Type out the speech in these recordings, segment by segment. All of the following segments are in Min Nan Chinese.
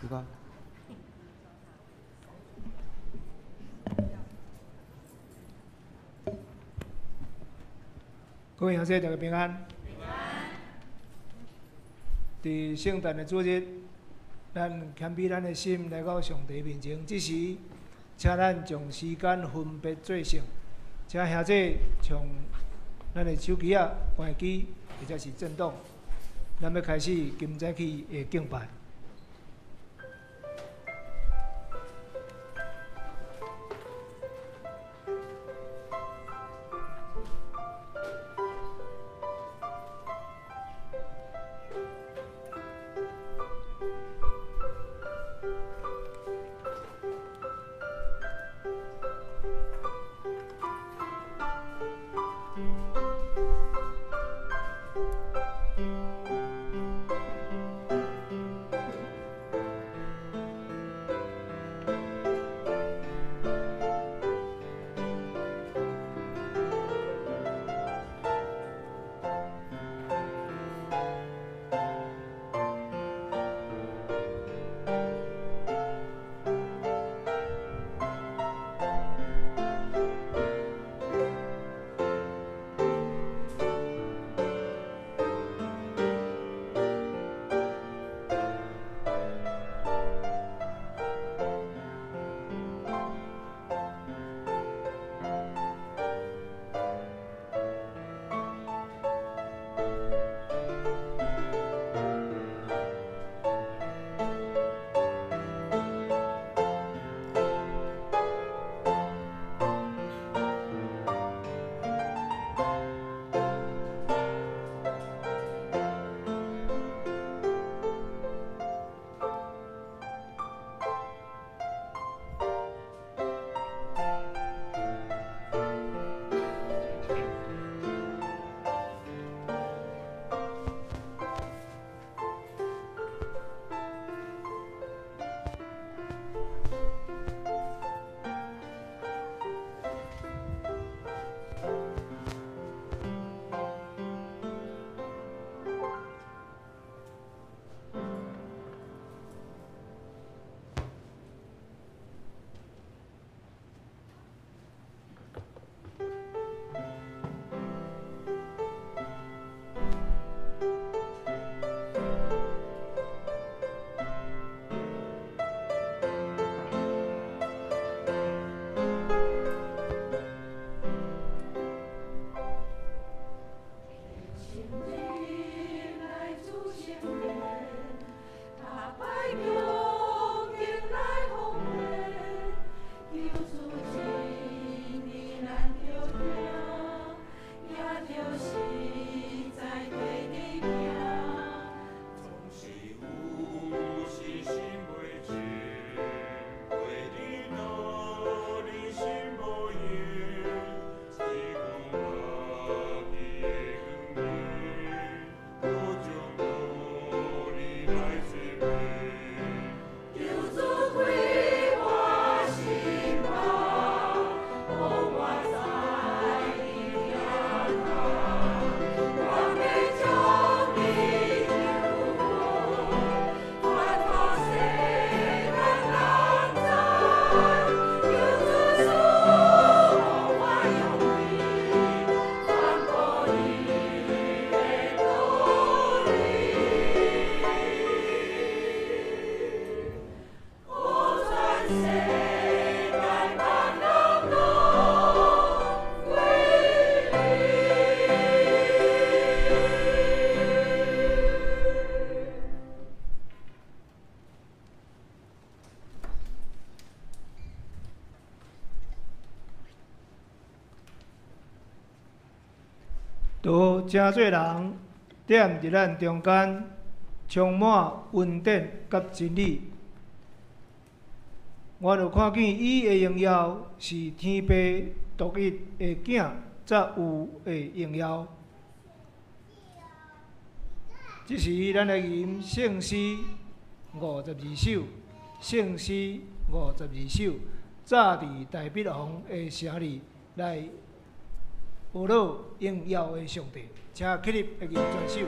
唔該。各位兄弟，大家平安。平安。佇聖誕的主日，咱謙卑咱的心來到上帝面前，這時，請咱將時間分別做聖，請兄弟將咱的手機仔關機，或者是震動。咱欲開始今早起的敬拜。都誠濟人踮佇咱中間，充滿恩典佮真理。我就看見伊的榮耀是天父獨一的囝才有的榮耀。這時，咱來吟聖詩五十二首，聖詩五十二首，早佇大衛王的城裡來學樂榮耀的上帝，請起立來吟全首。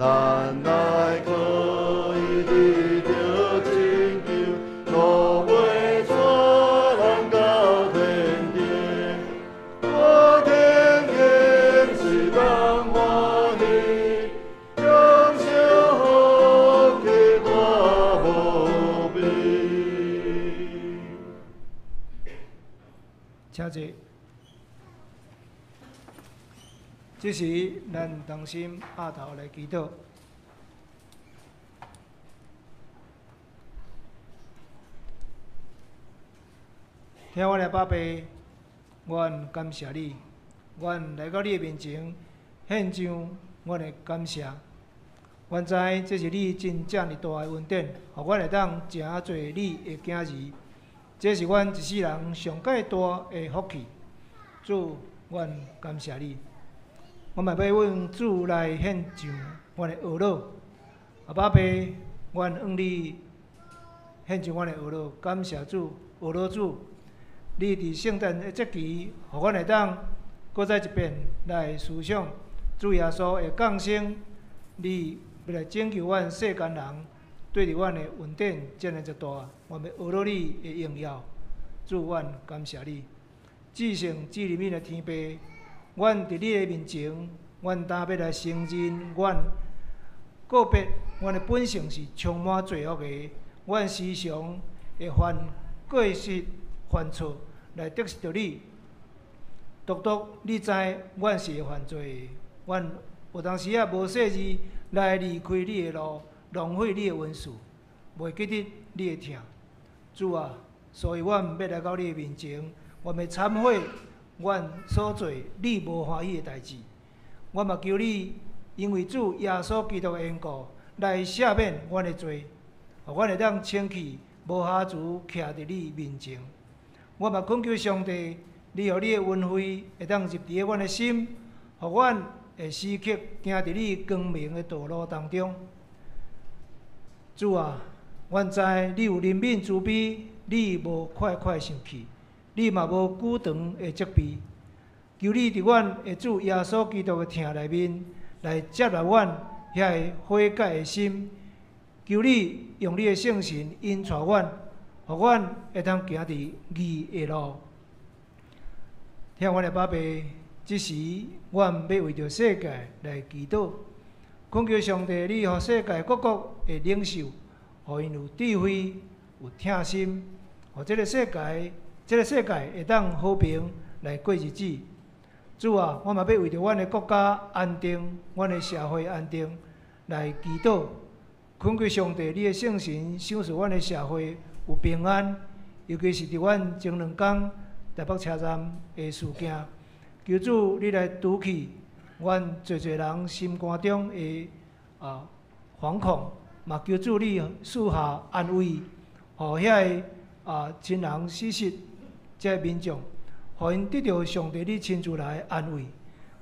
咱乃可以得著拯救，路袂帶人到天頂。我聽見一人歡喜，將小福氣大無比。請坐。這時，咱同心阿頭來祈禱。聽阮的爸爸，阮感謝你，阮來到你的面前，獻上阮的感謝。阮知這是你真正大的恩典，予阮會當成做你的囝兒。這是阮一世人上蓋大的福氣。主，阮感謝你。我嘛欲向主來獻上阮的懊惱。阿爸爸，阮向你獻上阮的懊惱，感謝主，懊惱主，你佇聖誕的節期，予阮會當閣再一遍來思想主耶穌的降生，你欲來拯救阮世間人，對佇阮的恩典遮爾濟大，我欲懊惱你的榮耀。主，阮感謝你，至聖至憐憫的天父。阮佇你的面前，阮今欲來承認，阮個別，阮的本性是充滿罪惡的，阮時常會犯過失、犯錯來得失著你。獨獨你知，阮是會犯罪的，阮有當時仔無細膩來離開你的路，浪費你的恩賜，袂記得你的疼。主啊，所以阮欲來到你的面前，阮欲懺悔。阮所做你無歡喜的代誌，我嘛求你，因為主耶穌基督的緣故，來赦免阮的罪，予阮會當清氣無瑕疵徛佇你面前。我嘛懇求上帝，你予你的恩惠會當入佇阮的心，予阮會時刻行佇你光明的道路當中。主啊，阮知你有憐憫慈悲，你無快快生氣。你嘛無久長的責備，求你佇阮的主耶穌基督的疼內面來接納阮遐個悔改的心。求你用你的聖神引帶阮，予阮會當行佇義的路。聽阮的爸爸，這時阮欲為著世界來祈禱，懇求上帝，你予世界各國的領袖，予𪜶有智慧、有疼心，予這个世界。這个世界會當和平來過日子。主啊，我嘛欲為著阮的國家安定、阮的社會安定來祈禱，懇求上帝，你的聖神賞賜阮的社會有平安，尤其是佇阮前兩工台北車站的事件，求主你來除去阮濟濟人心肝中的惶恐，嘛求主你賜下安慰，予遐个親人死失。這个民眾，予𪜶得著上帝你親自來安慰。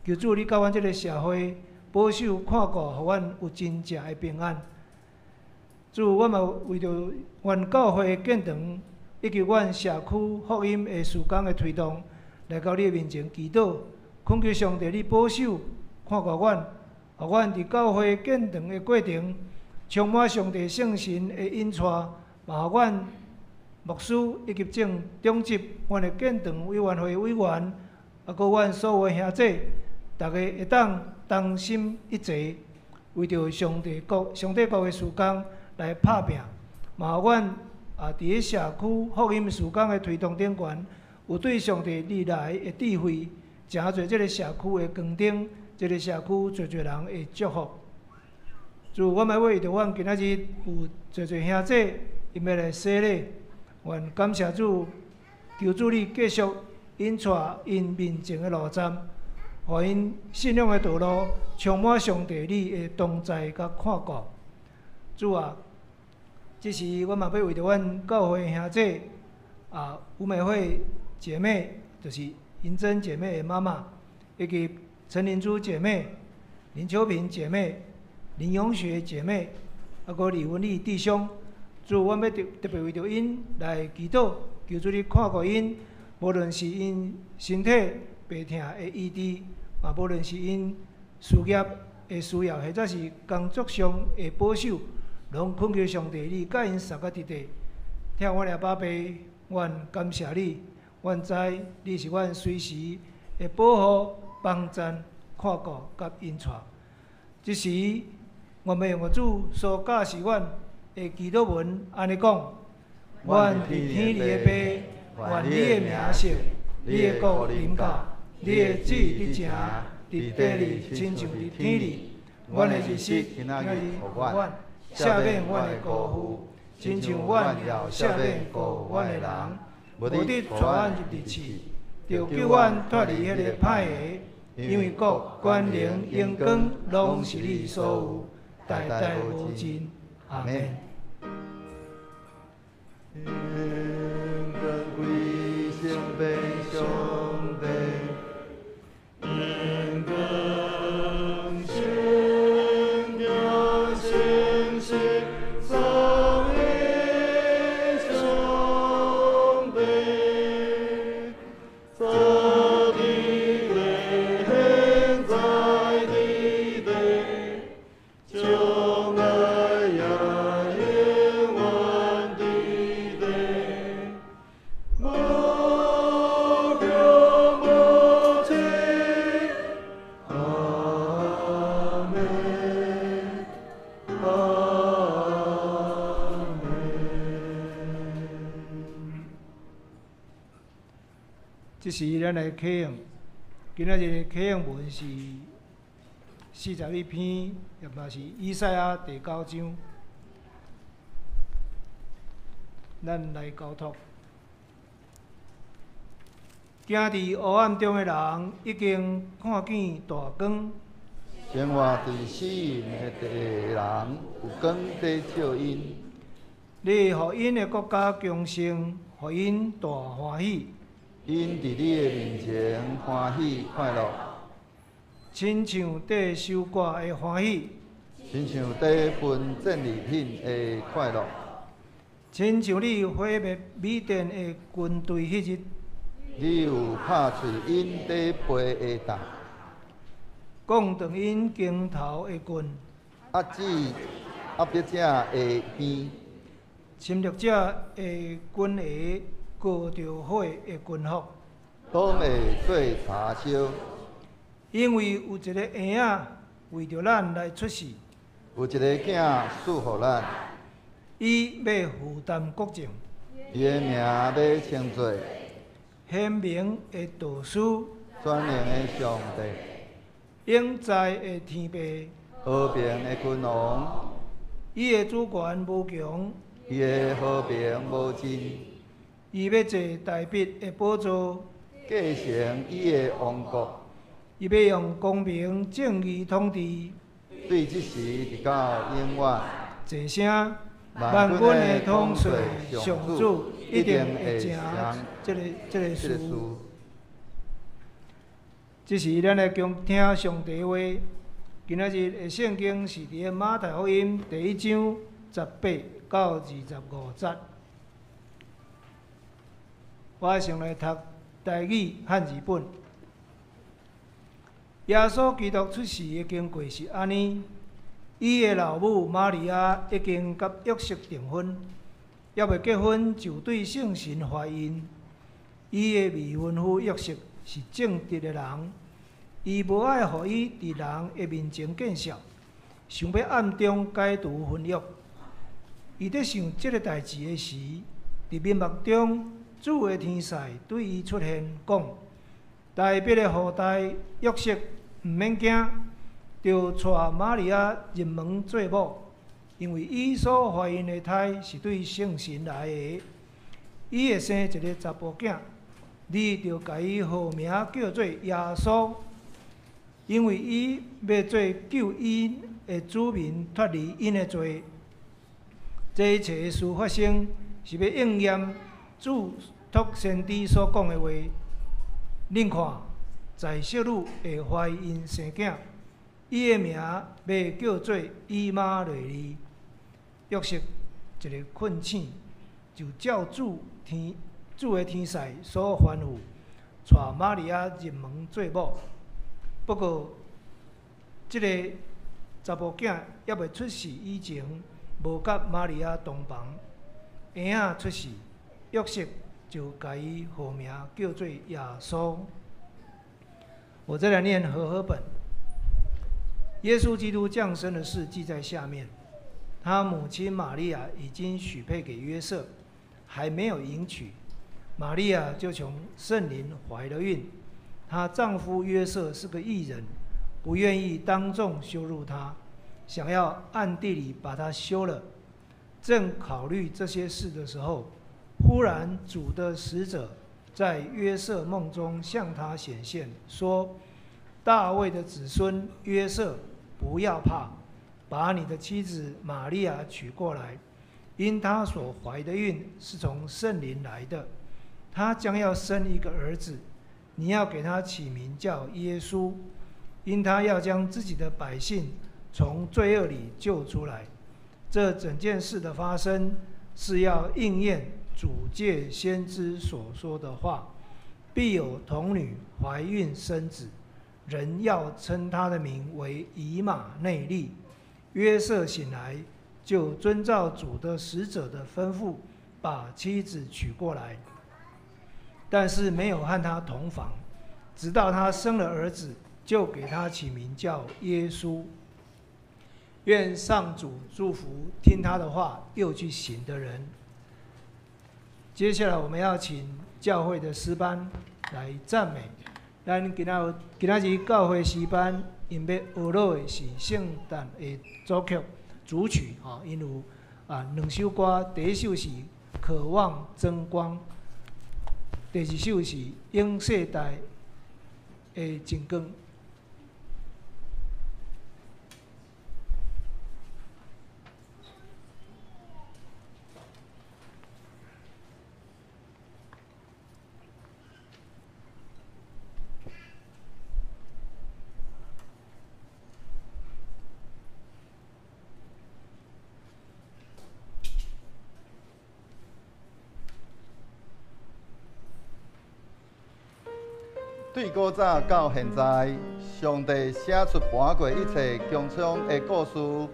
求主你佮阮這个社會保守看顧，予阮有真正的平安。主，我嘛為著阮教會的建堂以及阮社區福音的事工的推動，來到你的面前祈禱，懇求上帝你保守看顧阮，予阮佇教會建堂的過程，充滿上帝聖神的引帶，嘛予阮牧師以及正長執，阮的建堂委員會委員，閣阮所有兄弟，逐家會當同心一齊，為著上帝國、上帝國的事工來拍拚。嘛，予阮佇咧社區福音事工的推動頂懸，有對上帝你來的智慧，成做這个社區的光燈，這个社區濟濟人的祝福。主，我嘛為著阮今仔日有濟濟兄弟，𪜶欲來洗禮。願感謝主，求主你繼續引帶𪜶面前的路站，予𪜶信仰的道路充滿上帝你的同在佮看顧。主啊，這時我嘛欲為著阮教會兄弟吳美惠姐妹，就是銀珍姐妹的媽媽，以及陳林珠姐妹、林秋萍姐妹、林永雪姐妹，閣李文麗弟兄。主，阮欲特特別為著𪜶來祈禱，求主你看顧𪜶，無論是𪜶身體病痛的醫治，嘛無論是𪜶事業的需要，或者是工作上的保守，攏懇求上帝你佮𪜶相佮佇佇。疼阮的阿爸父，阮感謝你，阮知你是阮隨時的保護、幫贊、看顧佮引帶。這時，我欲用主所教示阮的祈禱文按呢講：阮佇天裡的父，願你的名聖，你的國臨到，你的旨意佇成，佇地裡親像佇天裡。阮的日食今仔日予阮，赦免阮的過負，親像阮也赦免過負阮的人。無得帶阮入佇試，著救阮脫離彼个歹的。因為國、權能、榮光，攏是你所有，代代無盡。阿們。榮光歸聖父上帝，榮光聖子聖神三一上帝，早佇地，現在佇地，將來也永遠佇地，無窮無盡。阿們，阿們。這時咱來啟用，今仔日的啟用文是41篇，也嘛是以賽亞第九章。咱來交託。行佇黑暗中的人，已經看見大光。生活佇死蔭的地的人，有光佇照𪜶。你予𪜶的國家強盛，予𪜶大歡喜。𪜶佇你的面前歡喜快樂，親像佇收割的歡喜，親像佇分戰利品的快樂，親像你毀滅米甸的軍隊彼日，你有拍碎𪜶底背的擔，摃斷𪜶肩頭的棍，壓制壓迫者的鞭，侵略者的軍鞋，裹著火的軍服，攏會做柴燒。因為有一个嬰仔為著咱來出世，有一个囝賜予咱，伊欲負擔國政，伊的名欲稱做賢明的導師，全能的上帝，永在的天父，和平的君王，伊的主權無窮，伊的和平無盡，伊欲坐大衛的寶座，繼承伊的王國，伊欲用公平正義統治，對這時直到永遠。這聲萬軍的統帥上主一定會成這個事。這時咱來恭聽上帝話。今仔日的聖經是佇馬太福音第一章18到25節。我先來讀台語漢字本。耶穌基督出世的經過是按呢：伊的老母瑪利亞已經佮約瑟訂婚，猶未結婚就對聖神懷孕。伊的未婚夫約瑟是正直的人，伊無愛予伊佇人的面前見笑，想欲暗中解除婚約。伊佇想這个代誌的時，佇眠夢中，主的天使對伊出現，講：大衛的後代約瑟，毋免驚，著娶瑪利亞入門做某，因為伊所懷孕的胎是對聖神來的。伊會生一个查埔囝，你著共伊號名叫做耶穌，因為伊欲做救𪜶的子民脫離𪜶的罪。這一切的事發生，是欲應驗主託先知所講的話。恁看，在室女會懷孕生囝，伊的名欲叫做以馬內利。約瑟一个困醒，就照主的天使所吩咐，娶瑪利亞入門做某。不過，這个查某囝猶未出世以前，無佮瑪利亞同房。嬰仔出世，約瑟就共伊號名叫做耶穌。我再來念和合本。耶穌基督降生的事記在下面。他母親瑪利亞已經許配給約瑟，還沒有迎娶，瑪利亞就從聖靈懷了孕。她丈夫約瑟是個義人，不願意當眾羞辱她，想要暗地裡把她休了。正考慮這些事的時候，忽然主的使者在約瑟夢中向他顯現，說：“大衛的子孫約瑟，不要怕，把你的妻子瑪利亞娶過來，因她所懷的孕是從聖靈來的。她將要生一個兒子，你要給他起名叫耶穌，因他要將自己的百姓從罪惡裡救出來。這整件事的發生，是要應驗主藉先知所說的話：必有童女懷孕生子，人要稱他的名為以馬內利。約瑟醒來，就遵照主的使者的吩咐，把妻子娶過來，但是沒有和他同房，直到他生了兒子，就給他起名叫耶穌。願上主祝福聽他的話又去行的人。接下來我們要請教會的詩班來讚美。咱今仔日教會詩班𪜶欲學落的是聖誕的組曲主曲，吼，𪜶有兩首歌，第一首是《渴望真光》，第二首是《永世代的真光》。對古早到現在，上帝寫出盤過一切穹蒼的故事，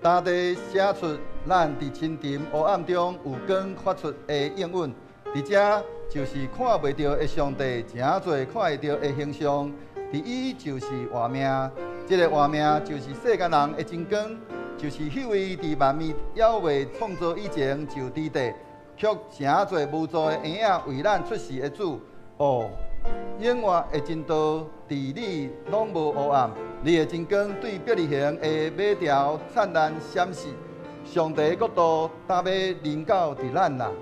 大地寫出咱佇深沉黑暗中有光發出的應允。佇遮就是看袂著的上帝，誠濟看會著的形象。佇伊就是活命，這个活命就是世間人的真光，就是彼位佇萬物猶未創造以前就佇地，卻誠濟無助的嬰仔為咱出世的主。哦，永活的真道，佇你攏無黑暗，你的真光對伯利恆的馬槽燦爛閃爍。上帝的國度，今欲臨到佇咱啦。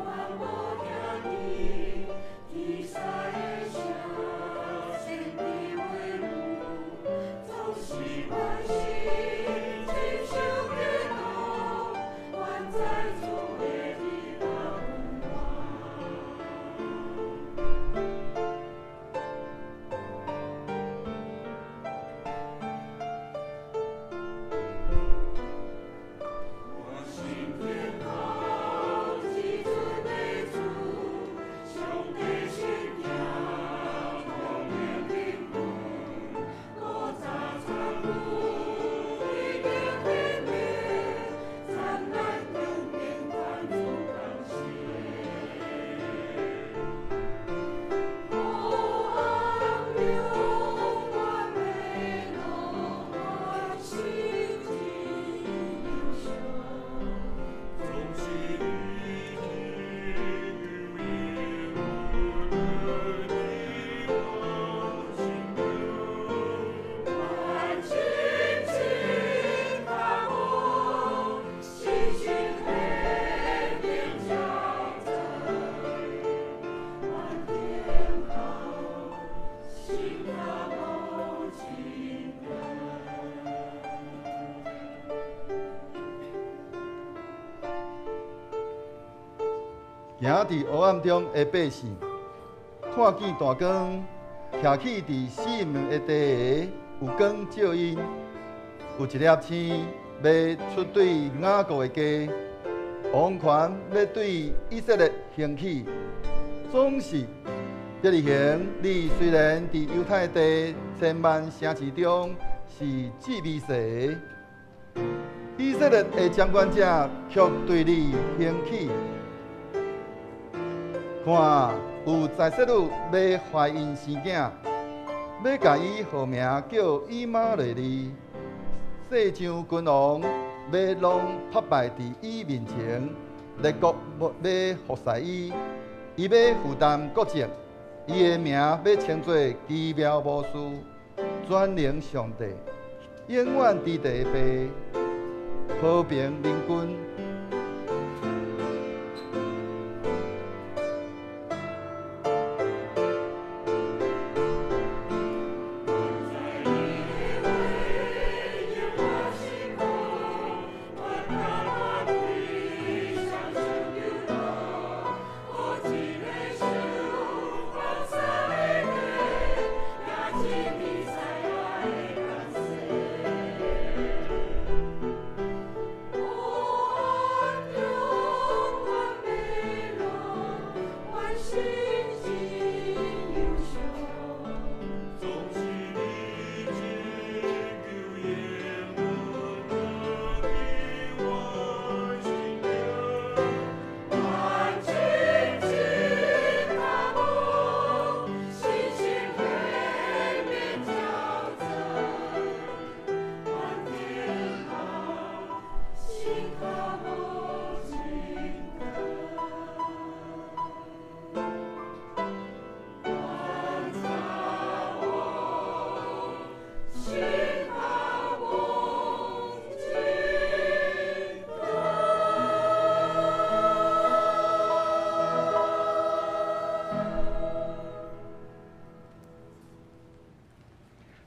萬無行佇黑暗中的百姓，看見大光；徛起佇死蔭的地下，有光照𪜶。有一粒星欲出對雅各的家，王權欲對以色列興起。總是伯利恆，你雖然佇猶太地千萬城市中是至微細的，以色列的掌權者卻對你興起。看，有財色女欲懷孕生囝，欲共伊號名叫以馬內利。世上君王欲攏拍敗佇伊面前，列國欲服侍伊，伊欲負擔國政，伊的名欲稱做奇妙謀士、全能上帝、永遠之地的父、和平鄰君。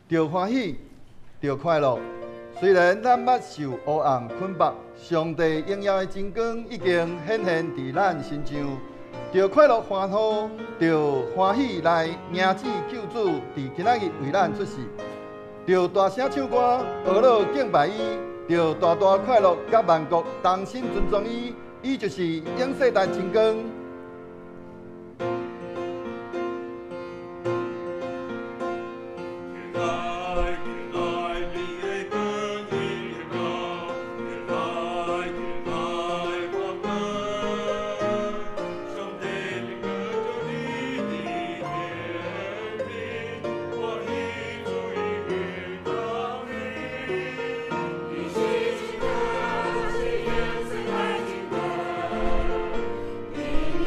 著歡喜，著快樂。雖然咱捌受黑暗捆縛，上帝榮耀的真光已經顯現佇咱身上。著快樂歡呼，著歡喜來迎接救主佇今仔日為咱出世。著大聲唱歌，呵咾敬拜伊，著大大快樂，佮萬國同心尊崇伊，伊就是永世代真光。你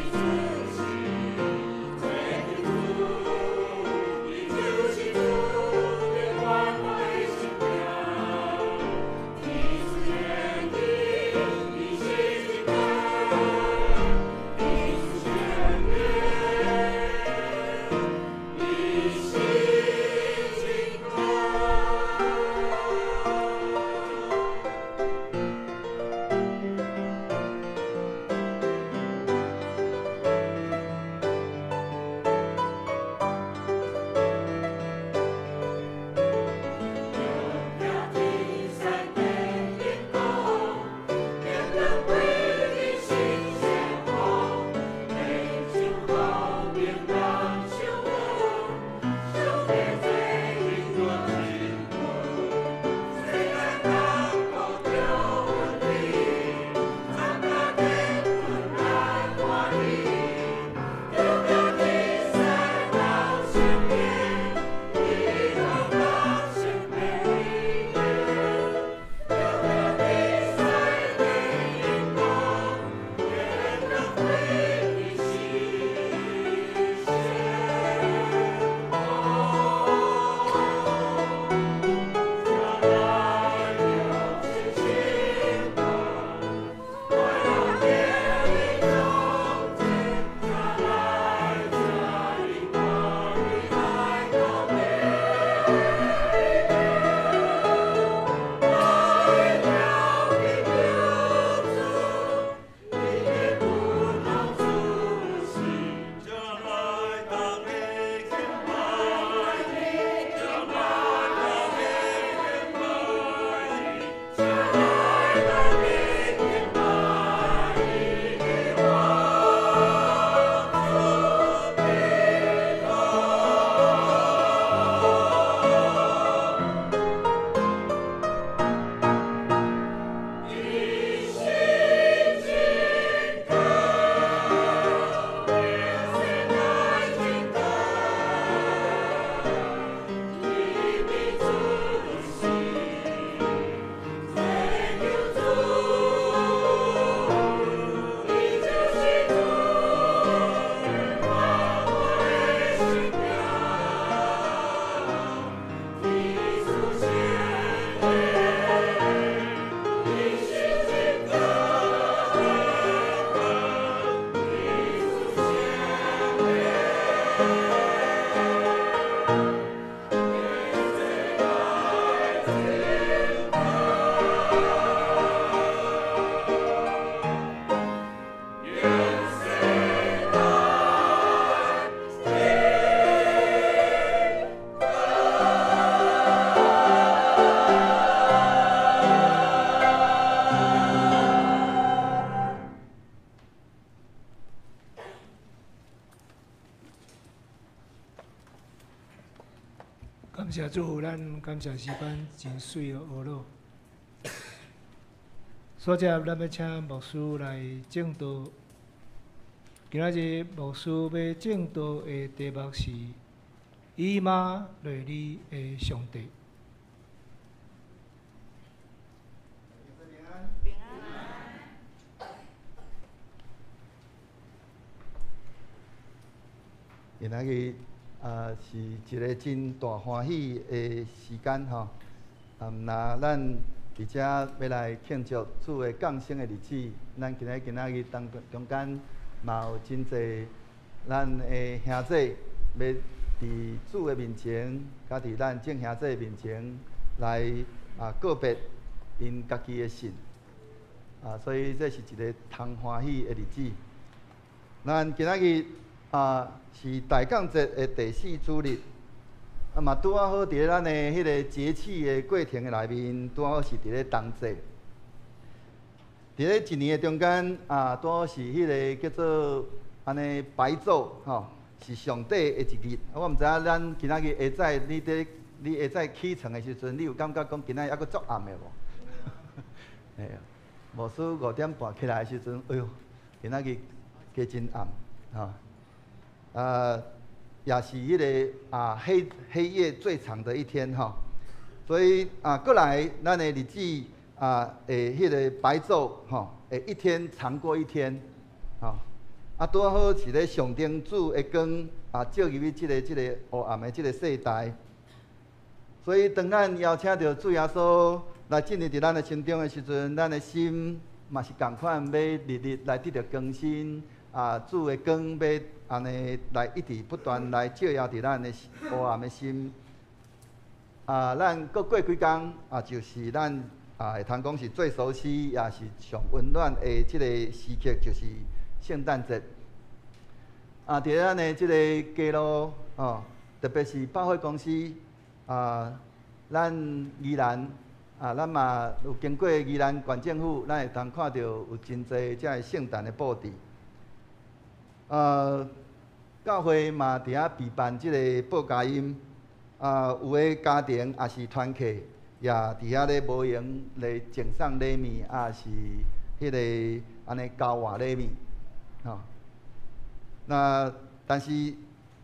感謝主，咱感謝詩班真媠的學樂。所接，咱欲請牧師來證道。今仔日牧師欲證道的題目是以馬內利的上帝。平安。今仔日啊，是一個真大歡喜的時間吼。啊，若咱佇遮欲來慶祝主的降生的日子，咱今日今仔日當中間嘛有真濟咱的兄弟欲佇主的面前，佮佇咱眾兄弟面前來告別𪜶家己的信。啊，所以這是一个通歡喜的日子。咱今仔日是大降節的第四主日，啊嘛拄仔好佇咧咱的彼个節氣的過程的內面，拄仔好是佇咧冬至。佇咧一年的中間啊，拄好是彼个叫做按呢白晝吼，是上短的一日。我毋知影咱今仔日下早，你佇你下早起床的時陣，你有感覺講今仔日猶閣足暗的無？嘿，牧師5點半起來的時陣，哎喲，今仔日加真暗，吼。也是彼个黑黑夜最長的一天吼，所以啊，過來咱的日子啊，會彼个白晝吼，會一天長過一天，吼。啊，拄好是咧上頂主的光啊，照入去這個黑暗的這個世代。所以當咱邀請著主耶穌來進入佇咱的心中的時陣，咱的心嘛是仝款，欲日日來得著更新啊，主的光欲按呢來一直不斷來照耀佇咱的黑暗的心。啊，咱閣過幾工啊，就是咱啊會通講是最熟悉，也是上溫暖的這個時刻，就是聖誕節。啊，佇咱的這個街路哦，特別是百貨公司啊，咱宜蘭啊，咱嘛有經過宜蘭縣政府，咱會通看著有真濟這个聖誕的布置。教會嘛佇遐備辦這个報佳音，啊，有的家庭也是團契，也佇遐咧無閒來贈送禮物，啊是彼个按呢交換禮物，吼。那但是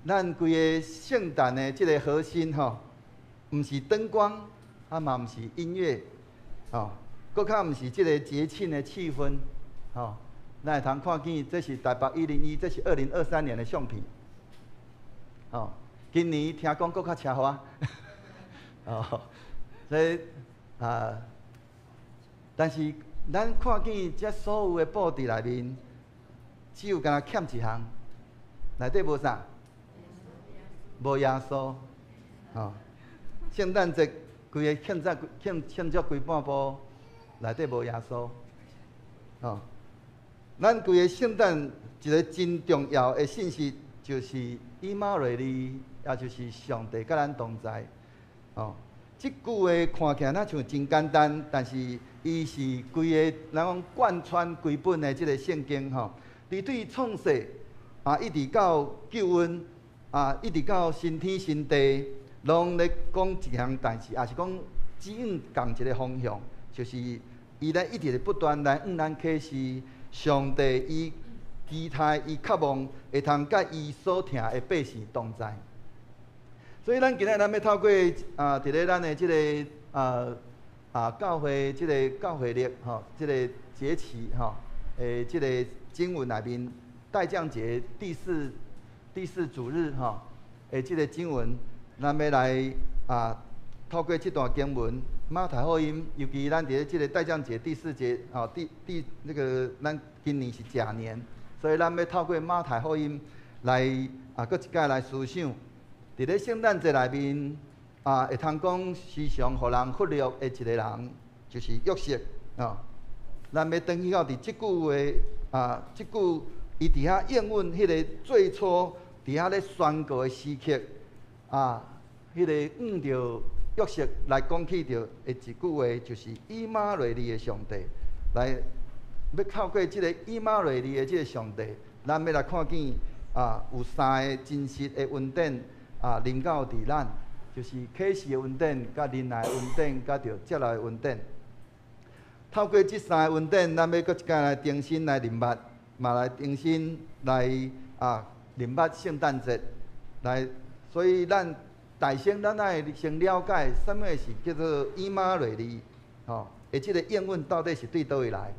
咱規个聖誕的這个核心吼，毋是燈光，啊嘛毋是音樂，吼，閣較毋是這个節慶的氣氛，吼。咱會通看見，這是台北101，這是2023年的相片。哦，今年聽講閣較奢華，哦，所以啊，但是咱看見這所有的布置內面，只有干焦欠一項，內底無啥？無耶穌。哦，聖誕節規个慶祝慶慶祝規半晡，內底無耶穌。哦。咱規个聖誕一个真重要的信息，就是以馬內利，也就是上帝佮咱同在。哦，這句話看起來若像真簡單，但是伊是規个咱講貫穿規本的這个聖經吼。佇對創世啊，一直到救恩啊，一直到新天新地，攏咧講一項代誌，也是講指向仝一个方向，就是伊咧一直不斷來向咱啟示。上帝伊期待伊渴望會通佮伊所疼的百姓同在，所以咱今仔咱欲透過啊，佇咧咱的這個教會這个教會曆吼，這個節期吼，這个經文內面，待降節第四主日吼，這个經文，咱欲來啊，透過這段經文。馬太福音，尤其咱佇咧這个待降節第四節，吼，第第那个咱今年是甲年，所以咱欲透過馬太福音來啊，閣一擺來思想，佇咧聖誕節內面啊，會通講時常予人忽略的一个人，就是約瑟啊。咱欲轉去到佇這句話啊，這句伊佇遐應允彼个最初佇遐咧宣告的時刻啊，彼个向著約瑟來講起著的一句話，就是以馬內利的上帝。來，欲透過這个以馬內利的這个上帝，咱欲來看見啊，有三个真實的恩典啊，臨到佇咱。就是啟示的恩典、佮忍耐的恩典、佮著接納的恩典。透過這三个恩典，咱欲閣一擺來重新來認捌，嘛來重新來認捌聖誕節。來，所以咱大先咱愛先了解啥物是叫做以馬內利，吼，的這个應允到底是對佗位來？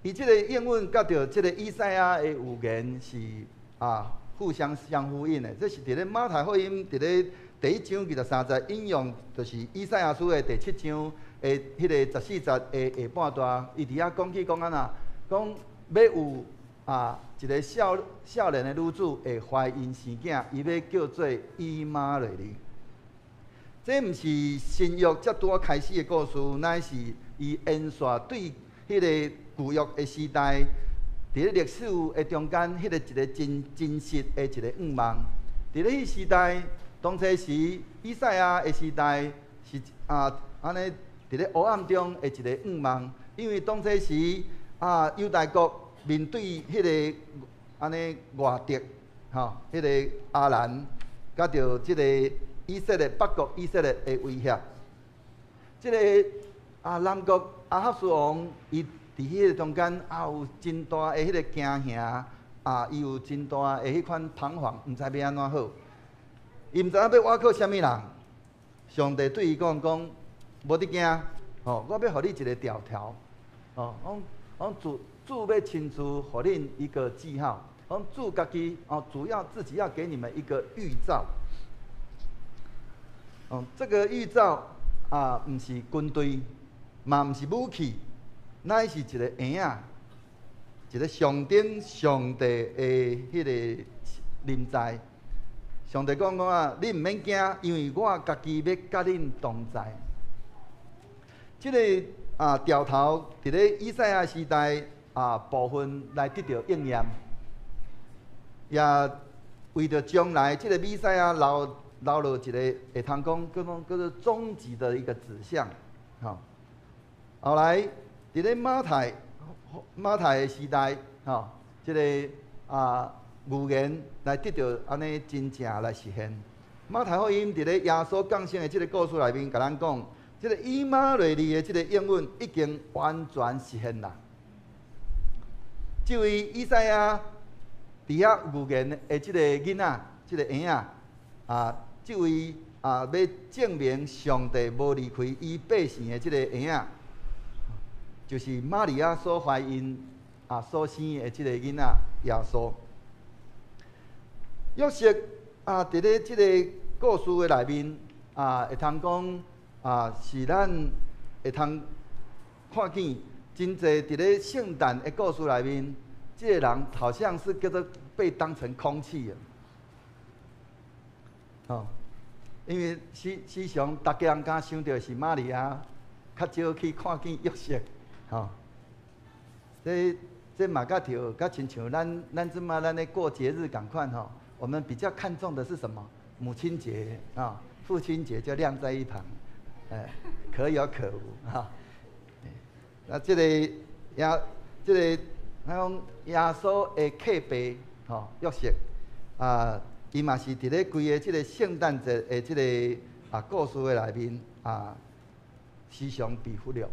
伊這个應允佮著這个以賽亞的預言是互相相呼應的。這是佇咧馬太福音佇咧第一章23節引用，就是以賽亞書的第七章的彼个14節的下半段，伊佇遐講起講按怎，講欲有一个少年的女子會懷孕生囝，伊欲叫做以馬內利。這毋是新約才拄仔開始的故事，乃是伊延續對彼个舊約的時代，佇咧歷史的中間，彼个一个真真實的一个願望。佇咧彼時代，當初時以賽亞的時代是按呢佇咧黑暗中的一個願望，因為當初時猶大國面對彼个按呢外敵，吼，彼个亞蘭，佮著這个以色列北國以色列的威脅。這个南國亞哈斯王，伊佇彼个中間有真大的彼个驚嚇，伊有真大的彼款彷徨，毋知欲按怎好。伊毋知影欲倚靠啥物人。上帝對伊講講，無得驚，吼，我欲予你一个兆頭，吼，講講主主欲親自予恁一個記號，講主家己哦，主要自己要給你們一個預兆。哦，這個預兆毋是軍隊，嘛毋是武器，乃是一个嬰仔，一个上頂上帝的彼个臨在。上帝講講啊，你毋免驚，因為我家己欲佮恁同在。這个兆頭佇咧以賽亞時代部分來得著應驗，也為著將來這个彌賽亞留落一个會通講叫做終極的一個指向，吼。後來佇咧馬太的時代，吼，這个預言來得著按呢真正來實現。馬太福音佇咧耶穌降生的這个故事內面，共咱講，這个以馬內利的這个應允已經完全實現啦。這位以賽亞佇遐預言的這个囡仔，這个嬰仔，這位欲證明上帝無離開伊百姓的這个嬰仔，就是瑪利亞所懷孕所生的這个囡仔耶穌。約瑟佇咧這个故事的內面會通講是咱會通看見真濟佇咧聖誕的故事內面，這个人好像是叫做被當成空氣啊，吼，因為時常逐家人敢想著是瑪利亞，較少去看見約瑟，吼。這嘛佮著，佮親像咱這馬咱咧過節日仝款吼，我們比較看重的是什麼？母親節啊，父親節就晾在一旁，哎，可有可無哈。那這個耶，這个咱講耶穌的契爸吼約瑟伊嘛是佇咧規个這个聖誕節的這个故事的內面時常被忽略。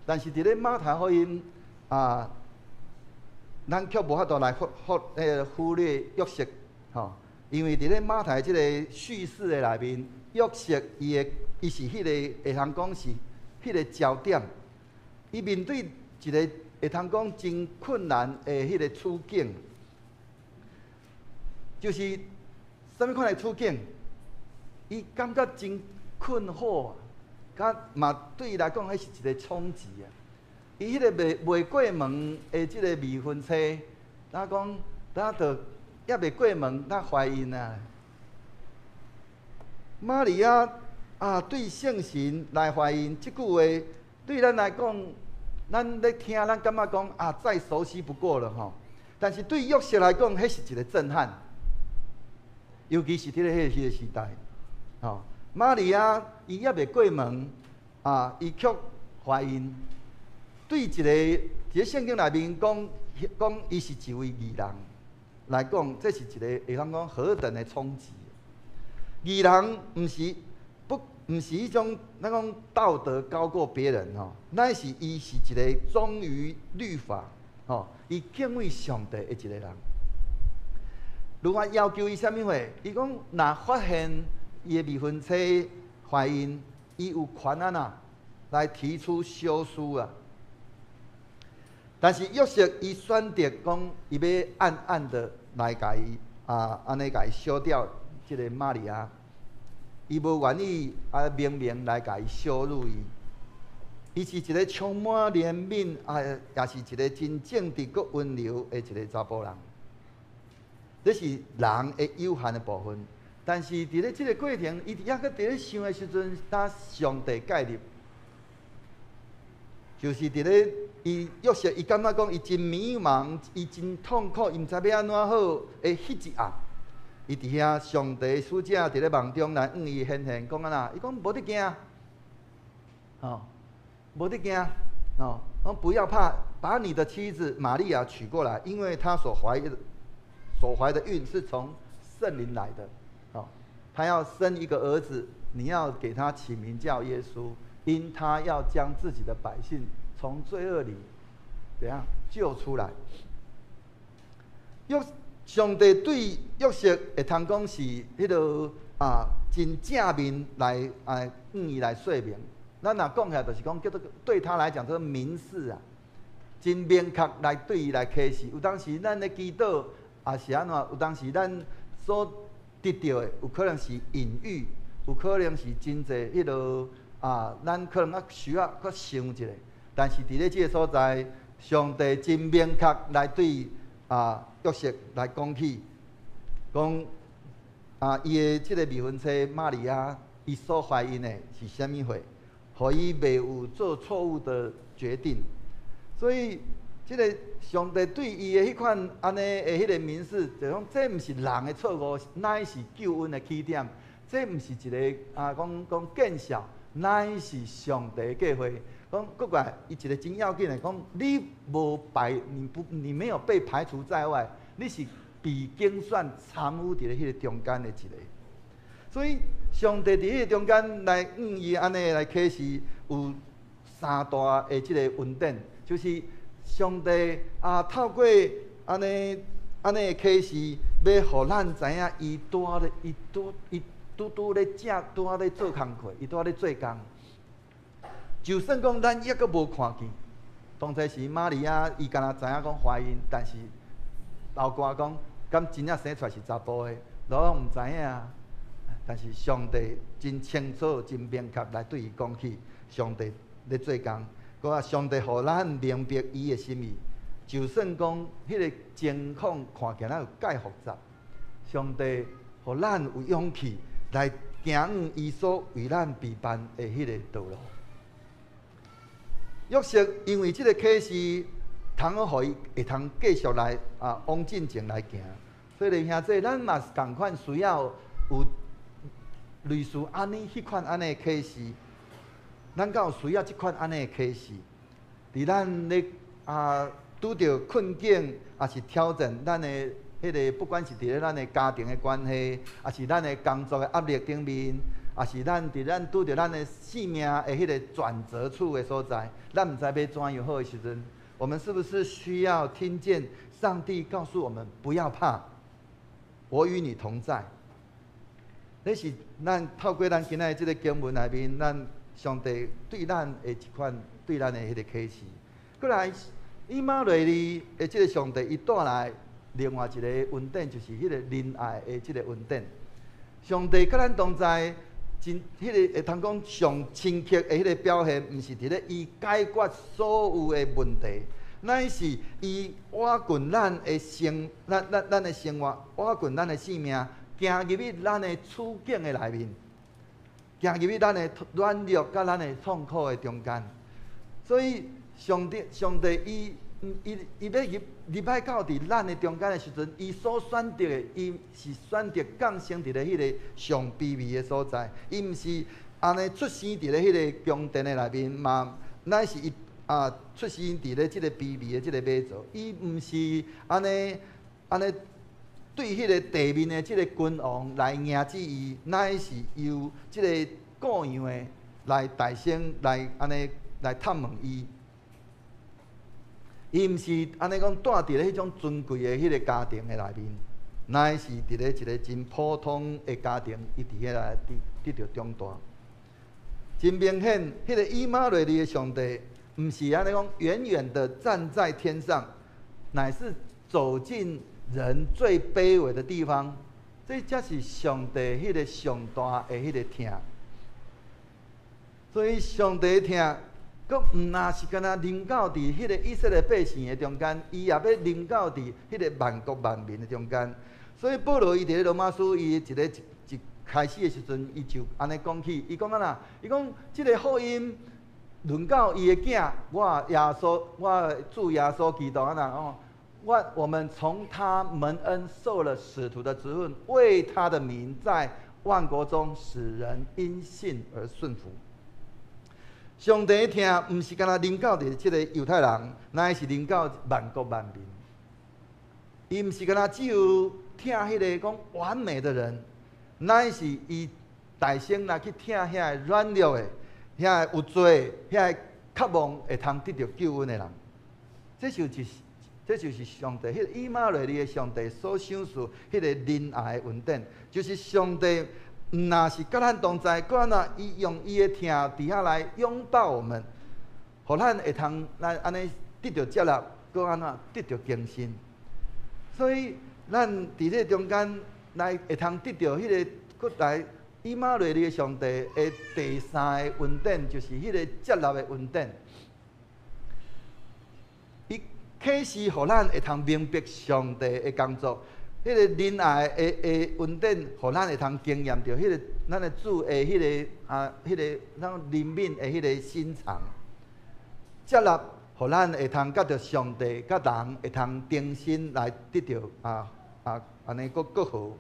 但是佇咧馬太福音咱卻無法度來忽略約瑟，吼，因為佇咧馬太這個敘事的內面，約瑟伊是彼个會通講是彼个焦點，伊面對一个會通講真困難的彼个處境，就是啥物款的處境？伊感覺真困惑，佮嘛對伊來講，彼是一个衝擊啊！伊彼个未過門的這个未婚妻，咱講，咱就猶未過門，咱懷孕啊！瑪利亞對聖神來懷孕，這句話對咱來講，咱咧聽，咱感覺講再熟悉不過了吼。但是對約瑟來講，彼是一个震撼，尤其是佇咧彼个時代，吼，瑪利亞伊猶未過門，伊卻懷孕。對一個佇咧聖經內面講講，伊是一位義人來講，這是一個會通講何等的衝擊。義人毋是不毋是彼種咱講道德高過別人吼，乃是伊是一个忠於律法吼，伊敬畏上帝的一个人。律法要求伊啥物貨？伊講若發現伊的未婚妻懷孕，伊有權按怎來提出休書啊。但是約瑟伊選擇講，伊欲暗暗的來共伊啊，按呢共伊休掉這个瑪利亞，伊無願意啊明明來共伊羞辱伊。伊是一个充滿憐憫啊，也是一个真正直閣溫柔的一个查埔人。這是人的有限的部分，但是佇咧這个過程，伊猶閣佇咧想的時陣，當上帝介入，就是佇咧伊約瑟，伊感覺講伊真迷茫，伊真痛苦，伊毋知欲按怎好的彼一暗，伊佇遐上帝使者佇咧夢中來向伊顯現，講按怎？伊講無得驚，吼，無得驚，吼，講不要怕，把你的妻子瑪利亞娶過來，因為她所懷的孕是從聖靈來的，哦，他要生一個兒子，你要給他起名叫耶穌，因他要將自己的百姓從罪惡裡怎樣救出來。約上帝對約瑟會通講是彼个啊，真正面來啊，向伊來說明。咱若講起來，就是講叫做對他來講，這個明示啊，真明確來對伊來啟示。有當時咱咧祈禱。也是按怎？有當時咱所得著的，有可能是隱喻，有可能是真濟彼落啊，咱可能較需要閣想一下。但是佇咧這个所在，上帝真明確來對啊約瑟來講起，講啊伊的這个未婚妻瑪利亞，伊所懷孕的是啥物貨，予伊袂有做錯誤的決定，所以。這个上帝對伊的彼款按呢的彼个明示，就講這毋是人的錯誤，乃是救恩的起點。這毋是一个啊，講講見笑，乃是上帝的計劃。講閣過來，伊一个真要緊的，講你無排，你不，你沒有被排除在外，你是被揀選參與佇咧彼个中間的一个。所以上帝佇彼個中間來向伊按呢來啟示，有三大的這个恩典，就是上帝啊，透過按呢按呢的啟示，欲予咱知影，伊拄仔咧，伊拄伊拄拄咧正拄仔咧做工課，伊拄仔咧做工。就算講咱猶閣無看見，當初時瑪利亞伊敢若知影講懷孕，但是老歌講，敢真正生出來是查埔的，攏毋知影。但是上帝真清楚、真明確來對伊講起，上帝咧做工。閣啊，上帝予咱明白伊的心意，就算講彼个情況看起來有蓋複雜，上帝予咱有勇氣來行伊所為咱備辦的彼个道路。約瑟因為這个啟示，通好予伊會通繼續來啊往進前來行。所以兄弟，咱嘛是仝款需要有類似按呢彼款按呢的啟示。咱敢有需要這款按呢的啟示？佇咱咧啊拄著困境，抑是挑戰咱的彼个，不管是佇咧咱的家庭的關係，抑是咱的工作的壓力頂面，抑是咱佇咱拄著咱的生命的彼个轉折處的所在，咱毋知欲怎樣好的時陣，我們是不是需要聽見上帝告訴我們不要怕，我與你同在？這是咱透過咱今仔日這个經文內面，咱上帝對咱的一款對咱的彼个啟示。閣來，以馬內利的這个上帝，伊帶來另外一個恩典，就是彼個仁愛的這个恩典。上帝佮咱同在，真彼个會通講上深刻的彼个表現，毋是佇咧伊解決所有的問題，乃是伊倚近咱的生，咱咱咱的生活，倚近咱的性命，行入去咱的處境的內面。行入去咱的軟弱佮咱的痛苦的中間，所以上帝上帝伊伊伊欲入入來到佇咱的中間的時陣，伊所選擇的，伊是選擇降生佇咧彼个上卑微的所在，伊毋是按呢出生佇咧彼个宮殿的內面，嘛乃是伊啊出生佇咧這个卑微的這个馬槽，伊毋是按呢按呢。對彼个地面的這个君王來迎接伊，乃是由這个僱傭的來代先來按呢來探問伊。伊毋是按呢講住佇咧彼種尊貴的彼个家庭的內面，乃是佇咧一个真普通的家庭，伊佇遐來得著長大。真明顯，彼个以馬內利的上帝，毋是按呢講遠遠的站在天上，乃是走進人最卑微的地方。這才是上帝彼个上大的彼个疼。所以上帝的疼，閣毋若是干焦臨到佇彼个以色列百姓的中間，伊也欲臨到佇彼个萬國萬民的中間。所以保羅伊佇咧羅馬書伊一个一一開始的時陣，伊就按呢講起，伊講按怎？伊講這个福音論到伊的囝，我耶穌，我主耶穌基督按怎哦？我們從他蒙恩受了使徒的職分，為他的名在萬國中使人因信而順服。上帝的疼，毋是干焦臨到佇這个猶太人，乃是臨到萬國萬民。伊毋是干焦只有疼彼个講完美的人，乃是伊代先來去疼遐个軟弱的、遐个有罪、遐个渴望會通得著救恩的人。這就是上帝，彼个以馬內利的上帝所賞賜彼个仁愛的恩典，就是上帝毋若是佮咱同在，閣按怎伊用伊的疼佇遐來擁抱我們，予咱會通來按呢得著接納，閣按怎得著更新。所以咱佇這中間來會通得著彼个閣來以馬內利的上帝的第三个恩典，就是彼个接納的恩典。伊啟示予咱會通明白上帝的工作，彼个仁愛的恩典，予咱會通經驗著彼个咱的主的彼个啊，彼个咱憐憫的彼个心腸，接納，予咱會通佮著上帝、佮人會通重新來得著啊按呢閣閣好。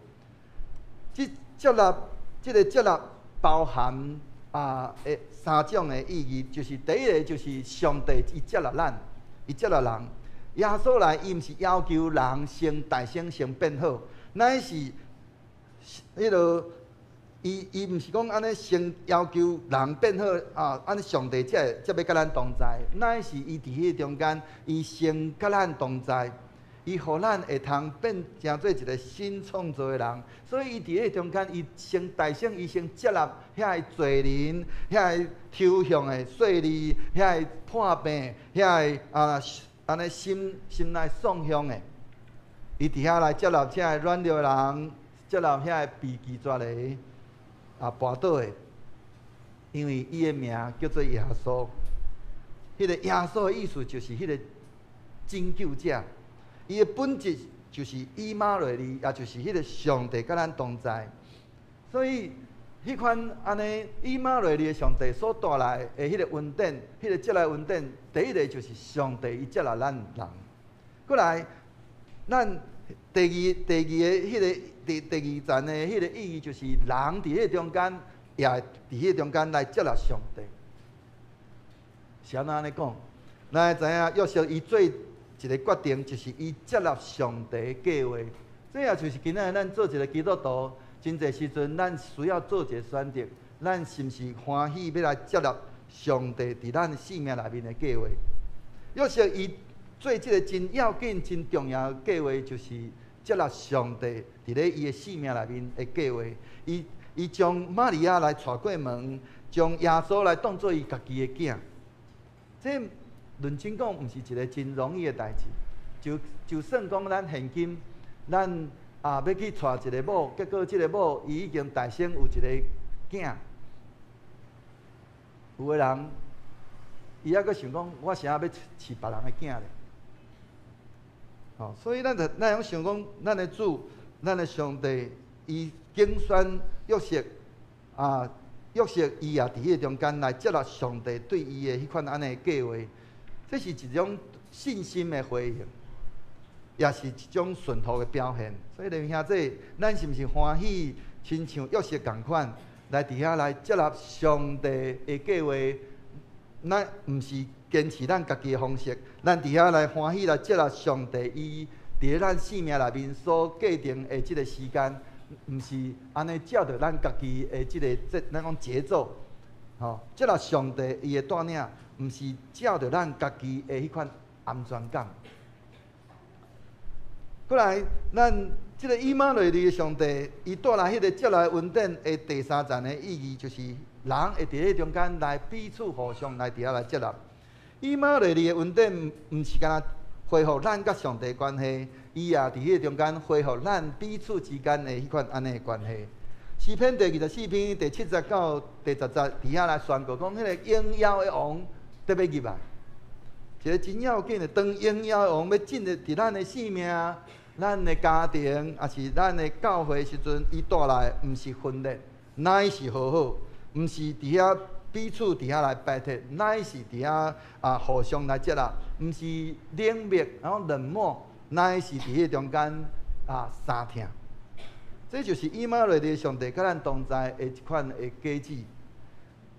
這接納，這个接納包含啊，三種的意義，就是第一个就是上帝伊接納咱，伊接納人。耶穌來，伊毋是要求人先代先先變好，乃是彼个伊毋是講按呢先要求人變好啊，按呢上帝才會才欲佮咱同在，乃是伊佇彼个中間，伊先佮咱同在，伊予咱會通變成做一个新創造的人，所以伊佇彼个中間，伊先代先，伊先接納遐个罪人、遐个抽象的稅吏、遐个破病、遐个啊按呢心心內喪向的，伊佇遐來接納遮个軟弱的人，接納遐个被拒絕的、啊跋倒的，因為伊的名叫做耶穌。彼个耶穌的意思就是彼个拯救者，伊的本質就是以馬內利，也就是彼个上帝佮咱同在。所以，彼款按呢以馬內利的上帝所帶來的彼个恩典，彼个接納恩典，第一个就是上帝伊接納咱人。過來，咱第二个彼个第二層的彼个意義，就是人佇彼个中間，也佇彼个中間來接納上帝。是按怎按呢講？咱會知影約瑟伊做一个決定，就是伊接納上帝的計劃。這也就是今仔日咱做一個基督徒，真濟時陣咱需要做一個選擇，咱是毋是歡喜欲來接納上帝佇咱生命內面的計劃？約瑟伊做這个真要緊、真重要的計劃，就是接納上帝佇咧伊的生命內面的計劃。伊將瑪利亞來娶過門，將耶穌來當做伊家己的囝。這論真講，毋是一個真容易的代誌。就算講咱現今，咱啊欲去娶一个某，結果這个某伊已經代先有一个囝。有的人，伊猶閣想講，我啥欲飼別人的囝咧？吼，所以咱就咱會想講，咱的主，咱的上帝，伊揀選約瑟啊，約瑟伊也佇彼个中間來接納上帝對伊的彼款按呢計劃，這是一種信心的回應，也是一種順服的表現。所以，弟兄姊，咱是毋是歡喜，親像約瑟仝款，來佇遐來接納上帝的計劃？咱毋是堅持咱家己的方式，咱佇遐來歡喜來接納上帝伊佇咧咱生命內面所既定的這个時間，毋是按呢照著咱家己的這个節，咱講節奏，吼，接納上帝伊的帶領，毋是照著咱家己的彼款安全感。過來，咱這个以馬內利的上帝，伊帶來彼个接納恩典的第三層的意義，就是人會佇咧中間來彼此互相來佇遐來接納。以馬內利的恩典，毋是干焦恢復咱佮上帝關係，伊也佇彼个中間恢復咱彼此之間的彼款按呢的關係。詩篇第24篇第七節到第10節，佇遐來宣告講，彼个榮耀的王得欲入來。一个真要緊的，當榮耀的王欲進入佇咱的生命、咱的家庭，抑是咱的教會時陣，伊帶來毋是分裂，乃是和好，毋是佇遐彼此佇遐來排斥，乃是佇遐啊互相來接納，毋是冷漠，然後冷漠，乃是佇彼个中間啊相疼。這就是以馬內利上帝佮咱同在的一款的機制。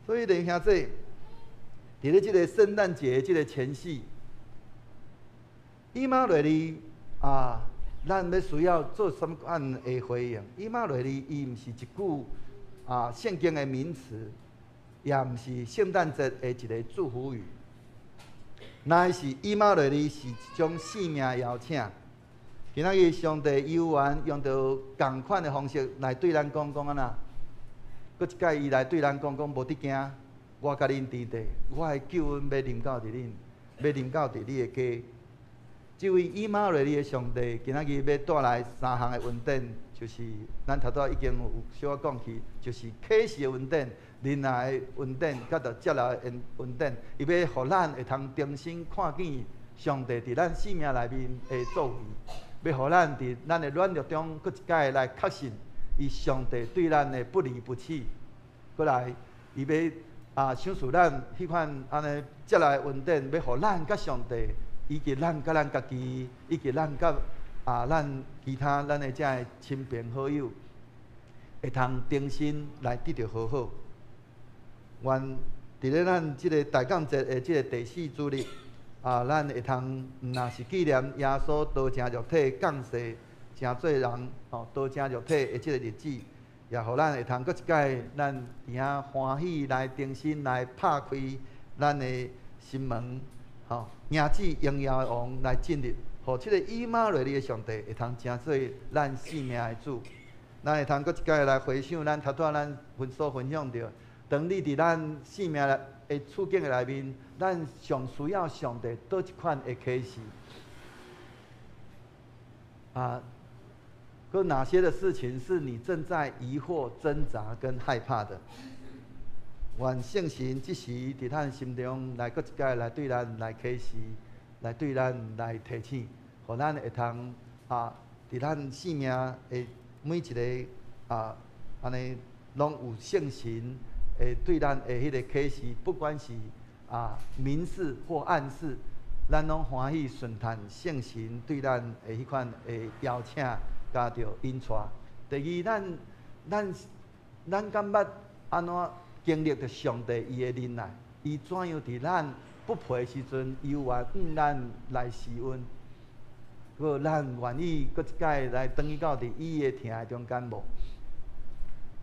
所以，弟兄姊妹，佇咧這个聖誕節這个前夕，以馬內利啊，咱欲需要做啥物款的回應？以馬內利伊毋是一句啊聖經的名詞，也毋是聖誕節的一个祝福語，乃是以馬內利是一種生命邀請。今仔日上帝猶原用著仝款的方式來對咱講講按怎？閣一擺伊來對咱講講，無得驚，我佮恁佇佇，我的救恩欲臨到佇恁，欲臨到佇你的家。這位以馬內利的上帝，今仔日欲帶來三項的恩典，就是咱頭拄已經有小可講去，就是啟示的恩典、忍耐的恩典，佮著接納的恩典，伊欲予咱會通重新看見上帝佇咱生命內面的作為，欲予咱佇咱的軟弱中，閣一擺來確信伊上帝對咱的不離不棄。過來，伊欲啊賞賜咱彼款按呢接納的恩典，欲予咱佮上帝，以及咱佮咱家己，以及咱佮啊咱其他咱的這个親朋好友，會通重新來得著和好。願佇咧咱這个大降節的這个第四主日，啊，咱會通毋若是紀念耶穌道成肉體降世，成做人吼，道成肉體的這个日子，也予咱會通閣一擺，咱佇遐歡喜來重新來拍開咱的心門，吼，迎接榮耀的王來進入，予這个以馬內利的上帝會通成做咱生命的主。咱會通閣一擺來回想咱頭拄仔咱分所分享著，當你佇咱生命的處境的內面，咱上需要上帝佗一款的啟示。啊，閣哪些的事情是你正在疑惑、掙扎跟害怕的？願聖神這時佇咱心中來閣一擺來對咱來啟示，來對咱來提醒，予咱會通啊，佇咱生命的每一个啊，按呢攏有聖神會對咱的彼个啟示，不管是啊明示或暗示，咱攏歡喜順趁聖神對咱的彼款的邀請，佮著引帶。第二，咱敢捌按怎經歷著上帝伊的忍耐？伊怎樣佇咱不配的時陣，猶原向咱來施恩？閣咱願意閣一擺來轉去到佇伊的疼愛中間無？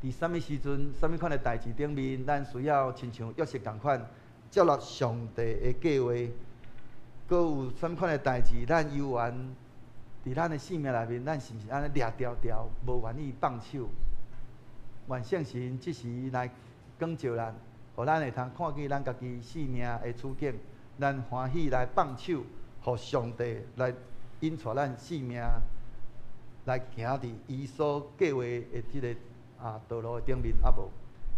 佇啥物時陣、啥物款的代誌頂面，咱需要親像約瑟仝款接納上帝的計劃？閣有啥物款的代誌，咱猶原佇咱的生命內面，咱是毋是按呢掠牢牢，無願意放手？願聖神這時來光照咱，予咱會通看見咱家己生命的處境，咱歡喜來放手，予上帝來引帶咱生命來行佇伊所計劃的這个啊道路的頂面，抑無？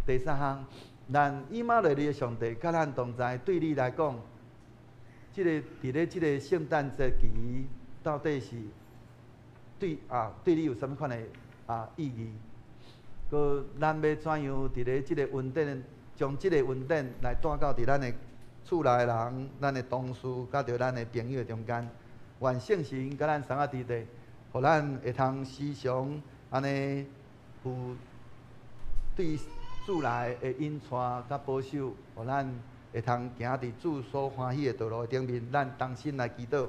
第三項，咱以馬內利的上帝佮咱同在，對你來講，這个佇咧這个聖誕節期，到底是對啊對你有啥物款的啊意義？閣咱欲怎樣佇咧這个恩典，將這個恩典來帶到佇咱的厝內人、咱的同事，佮著咱的朋友中間，願聖神佮咱相佮佇佇，予咱會通時常按呢有對主內的引帶佮保守，予咱會通行佇主所歡喜的道路頂面。咱同心來祈禱。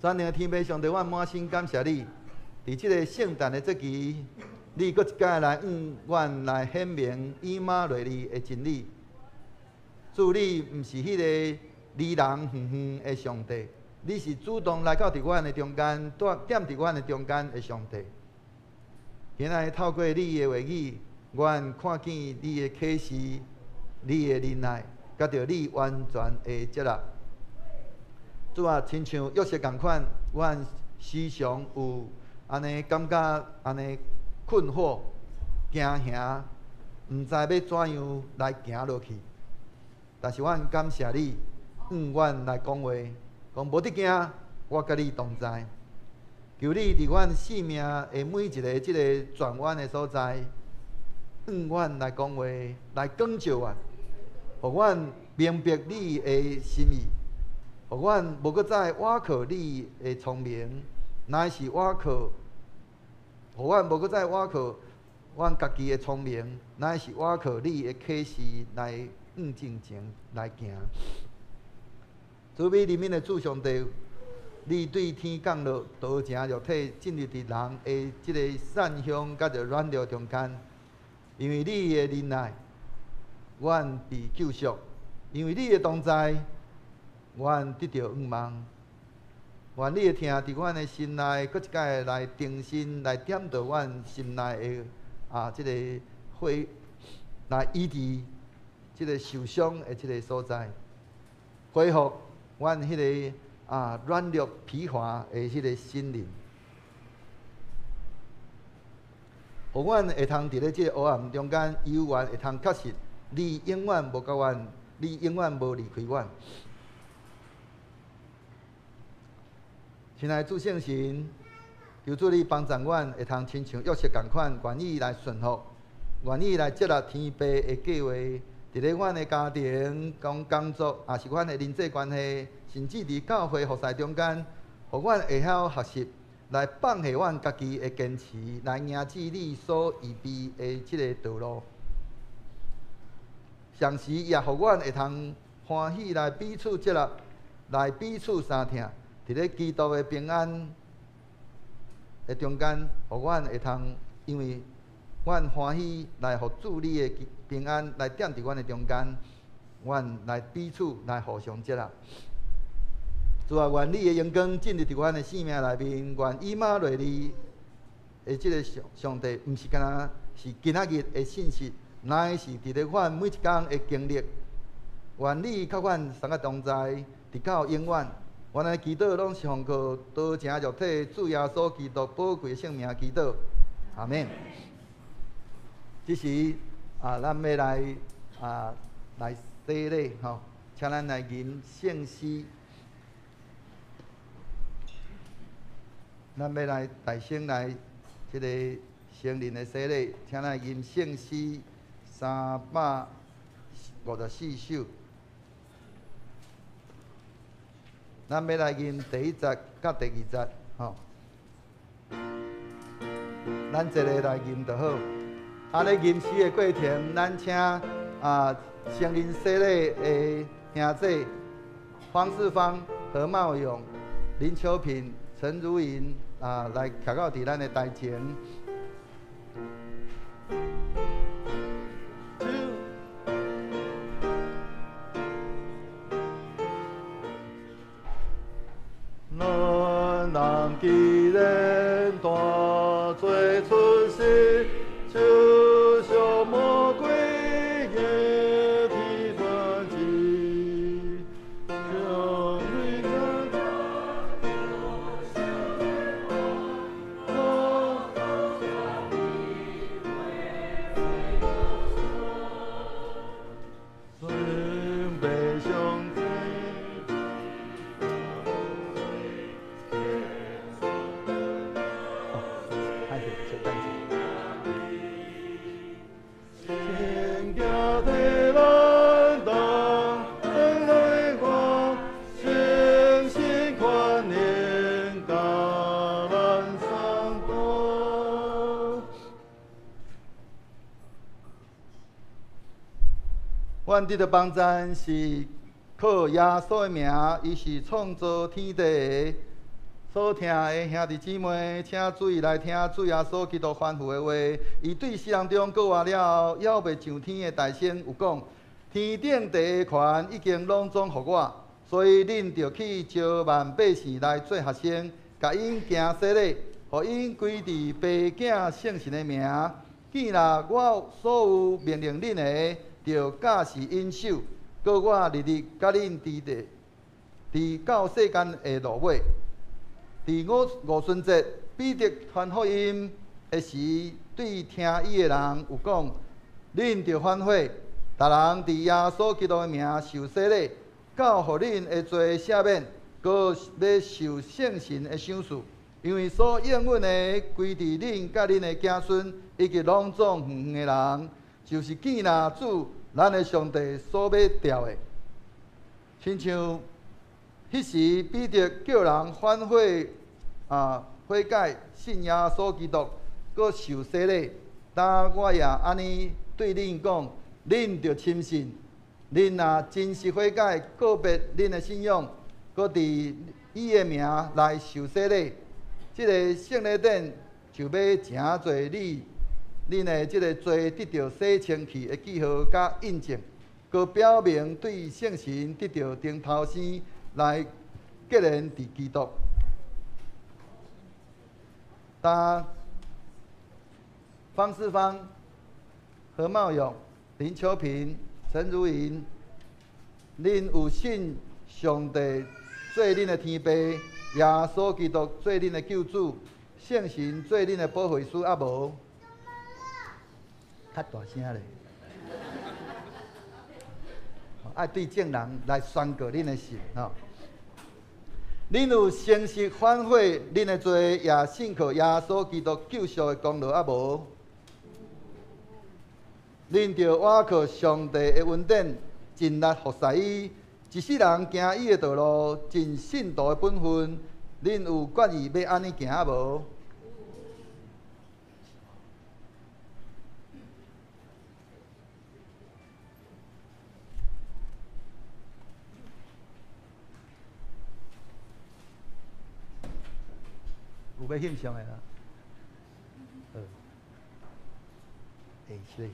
全能的天父上帝，阮滿心感謝你，佇這个聖誕的節期，你閣一擺來向阮來顯明以馬內利的真理。主，你毋是彼个離人遠遠的上帝，你是主動來到佇阮的中間，踮佇阮的中間的上帝。今仔日透過你的話語，阮看見你的啟示，你的忍耐，佮著你完全的接納。主啊，親像約瑟仝款，阮時常有按呢感覺，按呢困惑、驚嚇，毋知欲怎樣來行落去。但是阮感謝你，向阮來講話，講無得驚，我佮你同在。求你佇阮生命的每一个這个轉彎的所在，向阮來講話，來光照阮，予阮明白你的心意，予阮無閣再倚靠你的聰明，乃是倚靠，予阮無閣再倚靠阮家己的聰明，乃是倚靠你的啟示來向進前來行。慈悲憐憫的主上帝，你對天降落，道成肉體進入佇人的這个散鄉佮著軟弱中間，因為你的忍耐，阮被救贖；因為你的同在，阮得著向望。願你的疼佇阮的心內，閣一擺來重新來點著阮心內的這个火，來醫治這个受傷的這个所在，恢復阮彼个軟弱疲乏的彼个心靈，予阮會通佇咧這个黑暗中間，猶原會通確實，你永遠無共阮，你永遠無離開阮。親愛的主聖神，求主你幫助阮，會通親像約瑟仝款，願意來順服，願意來接納天父的計劃。佇咧阮的家庭、講工作，抑是阮的人際關係，甚至佇教會服侍中間，予阮會曉學習來放下阮家己的堅持，來迎接你所預備的這个道路。同時，也予阮會通歡喜來彼此接納，來彼此相疼。佇咧基督的平安的中間，予阮會通因為阮歡喜來予主你的平安來踮佇阮的中間，阮來彼此來互相接納。主啊，願你的榮光進入佇阮的生命內面，願以馬內利的這个上帝，毋是干焦是今仔日的信息，乃是佇咧阮每一工的經歷。願你佮阮三个同在，直到永遠。阮的祈禱攏是奉靠道成肉體主耶穌基督寶貴聖名祈禱，阿們。這時咱欲來來洗禮吼，請咱來吟聖詩。咱欲來大聲來這个成人的洗禮，請咱吟聖詩354首。咱欲來吟第一節佮第二節，吼。咱一个來吟就好。咧吟詩的過程，咱請成人洗禮的兄弟方世芳、何茂勇、林秋萍、陳如瑩來徛到佇咱的台前。咱人既然大罪出世，就像魔鬼的提算机，将你的心被上帝。阮得著幫贊是靠耶穌的名，伊是創造天地的，所疼的兄弟姊妹，請注意來聽主耶穌基督吩咐的話。伊對世人中過活了後，猶未上天的大聲有講：天頂地的權已經攏總予我，所以恁著去招萬百姓來做學生，共𪜶行洗禮，予𪜶歸佇父囝聖神的名。見若我所有命令恁的，著教示𪜶守。閣我日日佮恁佇咧，佇到世間的落尾。佇五旬節，彼得傳福音的時，對聽伊的人有講：恁著反悔，逐人佇耶穌基督的名受洗禮，到予恁的罪赦免，閣欲受聖神的賞賜。因為所應允的，歸佇恁佮恁的子孫，以及攏總遠遠的人，就是見若主咱的上帝所欲召的。親像彼時彼得叫人反悔啊，悔改，信耶穌基督，閣受洗禮。今我也按呢對恁講，恁著深信，恁若真實悔改，告別恁的信仰，閣佇伊的名來受洗禮，這个聖禮典就欲成做你恁的這个罪得著洗清去的記號佮印證，閣表明對聖神得著重頭生來結連佇基督。今方世芳、何茂勇、林秋平、陳如瑩，恁有信上帝做恁的天父，耶穌基督做恁的救主，聖神做恁的保惠師，猶無？較大聲咧！愛對眾人來宣告恁的信吼。恁有誠實反悔恁的罪，也信靠耶穌基督救贖的功勞，猶無？恁著倚靠上帝的恩典，盡力服侍伊，一世人行伊的道路，盡信徒的本分。恁有決意欲按呢行，猶無？有欲翕相的啦，好，是。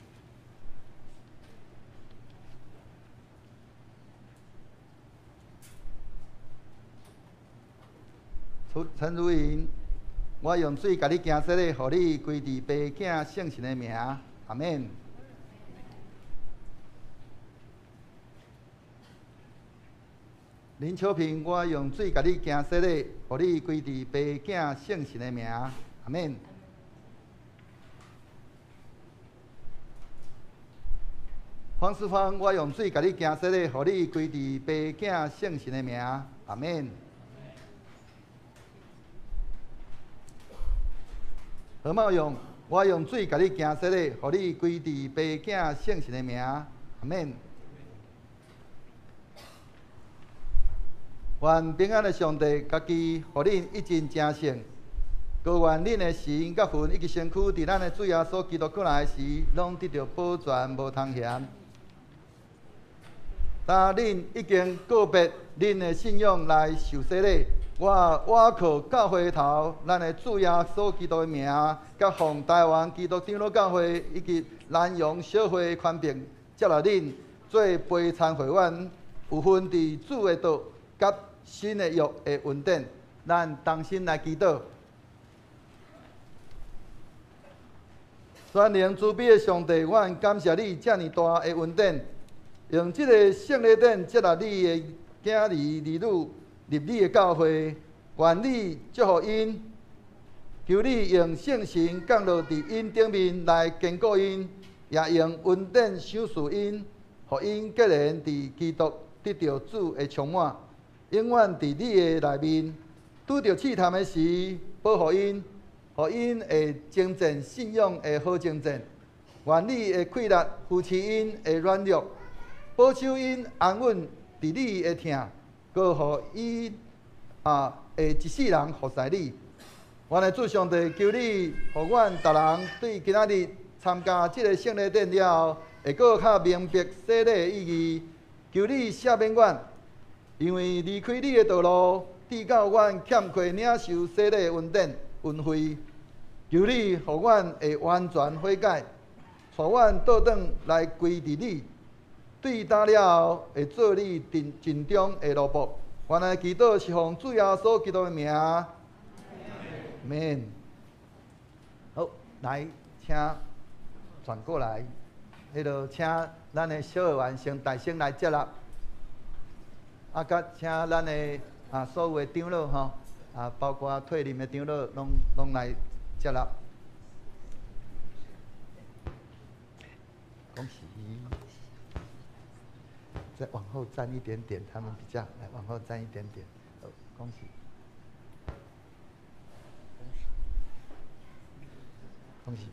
陳如瑩，我用水共你行洗禮，予你歸佇父囝聖神的名，阿們。林秋平，我用水共你行洗禮，予你歸佇父囝聖神的名，阿們。方世芳，我用水共你行洗禮，予你歸佇父囝聖神的名，阿們。何茂勇，我用水共你行洗禮，予你歸佇父囝聖神的名，阿們。願平安的上帝家己，予恁一盡成聖，閣願恁的神佮魂以及身軀，佇咱的主耶穌基督過來時，攏得著保全，無通嫌。今恁已經告別恁的信仰來受洗禮，我倚靠教會頭，咱的主耶穌基督的名，佮奉台灣基督長老教會以及南洋小會權柄，接納恁做陪餐會員，有份佇主的道佮新的約的恩典，咱同心來祈禱。全能慈悲的上帝，我感謝你遮爾大的恩典，用這个聖禮典接納你的囝兒兒女入你的教會，願你祝福𪜶，求你用聖神降落佇𪜶頂面來堅固𪜶，也用恩典賞賜𪜶，予𪜶結連佇基督得著主的充滿，永遠佇你的內面。拄著試探的時，保護𪜶，予𪜶會征戰信仰的好征戰。願你的氣力扶持𪜶的軟弱，保守𪜶安穩佇你的疼，閣予伊會一世人服侍你。願的主上帝，求你予阮逐人對今仔日參加這个聖禮典了後，會閣較明白洗禮的意義。求你赦免阮，因為離開你的道路，佇直到阮欠缺領受洗禮恩典恩惠，求你予阮會完全悔改，帶阮倒轉來歸佇你，對今了後會做你盡忠的奴僕。原來祈禱是奉主耶穌基督的名，阿們。好，來，請轉過來，彼个請咱的小學員先大聲來接納，佮請咱的所有的長老吼，包括退任的長老，攏來接納。恭喜！再往後站一點點，他們比較來往後站一點點。好，恭喜！恭喜！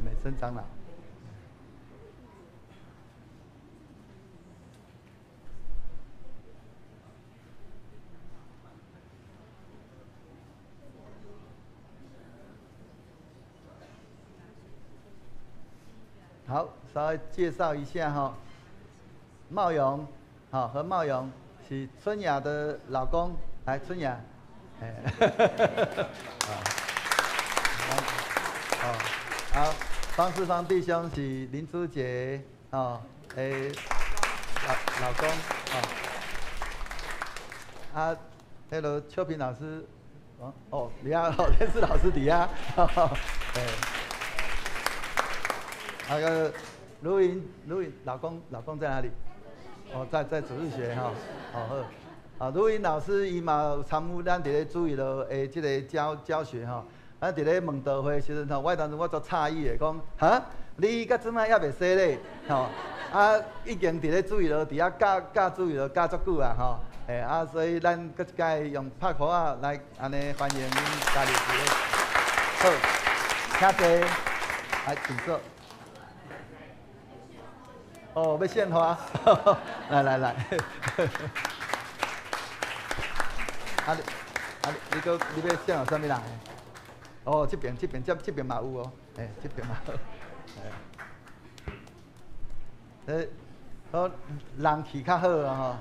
美生長老，好，稍微介紹一下哈，茂勇，好，何茂勇是春雅的老公，來，春雅，好，好。方世芳弟兄是林珠杰哦，老公哦，彼个秋萍老師，哦，你啊，天師老師佇遐，那個盧雲，盧雲老公，老公在哪裡？哦，在主日學哈，好好，盧雲老師伊嘛有參與咱佇咧主日的這个教學吼。咱佇咧問道會時陣吼，我當陣我足詫異的，講哈，你到這擺猶未洗禮吼，已經佇咧主日學佇遐教教主日學教足久啊吼，所以咱閣一擺用拍鼓仔來按呢歡迎恁加入佇咧。好，請坐，來請坐。哦，欲獻花，來來來。你閣你欲獻予啥物人？哦，這邊嘛有哦，這邊嘛有，好，人氣較好啊吼。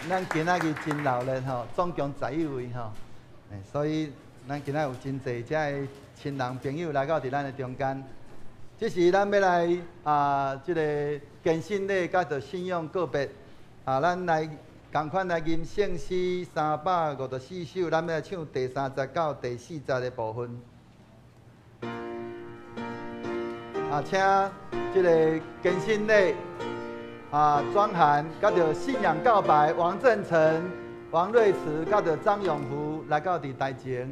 咱今仔日真热闹吼，總共11位吼，所以咱今仔有真濟遮个親人朋友來到佇咱的中間。這時咱欲來這个堅信禮佮著信仰告別咱來仝款來吟聖詩354首，咱欲來唱第三節到第四節的部分。請這个堅信禮。莊涵，佮著信仰告白，王正成、王瑞慈，佮著張永福來到佇台前。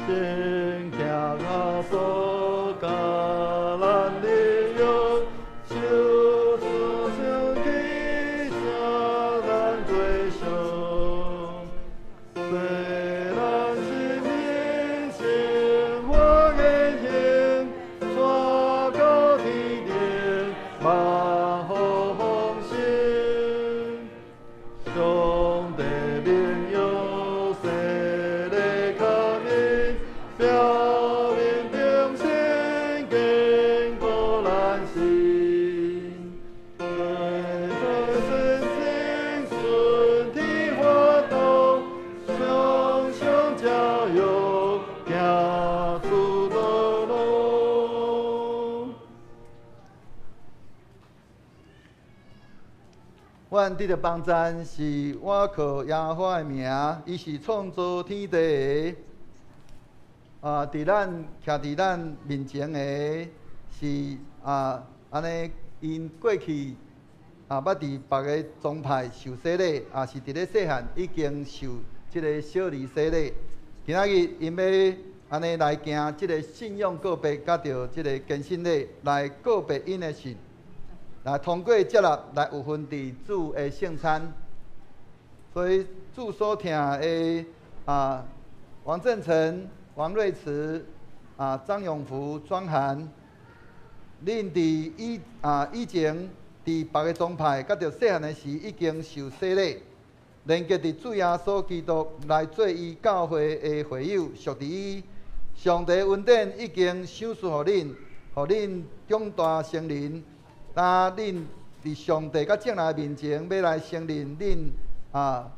先行耶穌佮咱的約，受主上起，請咱做上。雖咱是人生活的形，帶到天頂，萬福豐盛。上帝榮耀洗禮確認，表明忠心堅固咱心。在順心順天法度，常常加油，行出道路。阮得著幫贊是倚靠耶和華的名，伊是創造天地的。啊，佇咱徛佇咱面前的是啊，按呢𪜶過去啊，捌佇別个宗派受洗禮，也是佇咧細漢已經受這个小兒洗禮。今仔日𪜶欲按呢來行這个信仰告別，佮著這个堅信禮來告別𪜶的信。來通過接納來有份佇主的聖餐，所以主所疼的啊，王正成、王瑞慈、啊張永福、莊涵，恁佇以啊以前佇別个宗派，佮著細漢的時已經受洗禮，連結佇主耶穌基督來做伊教會的會友，屬佇伊上帝恩典已經賞賜予恁，予恁長大成人。啊！恁佇上帝佮眾人面前，欲來承認恁啊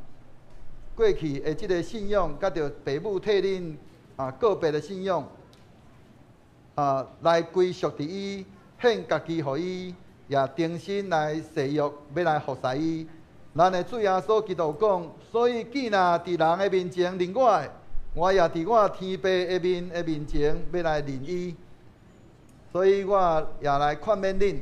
過去的這个信仰，佮著爸母替恁啊告別的信仰，啊來歸屬佇伊，獻家己予伊，也重新來誓約，欲來服侍伊。咱的主耶穌基督講，所以既若佇人的面前認我的，我也佇我天父的面前欲來認伊。所以我也來勸勉恁。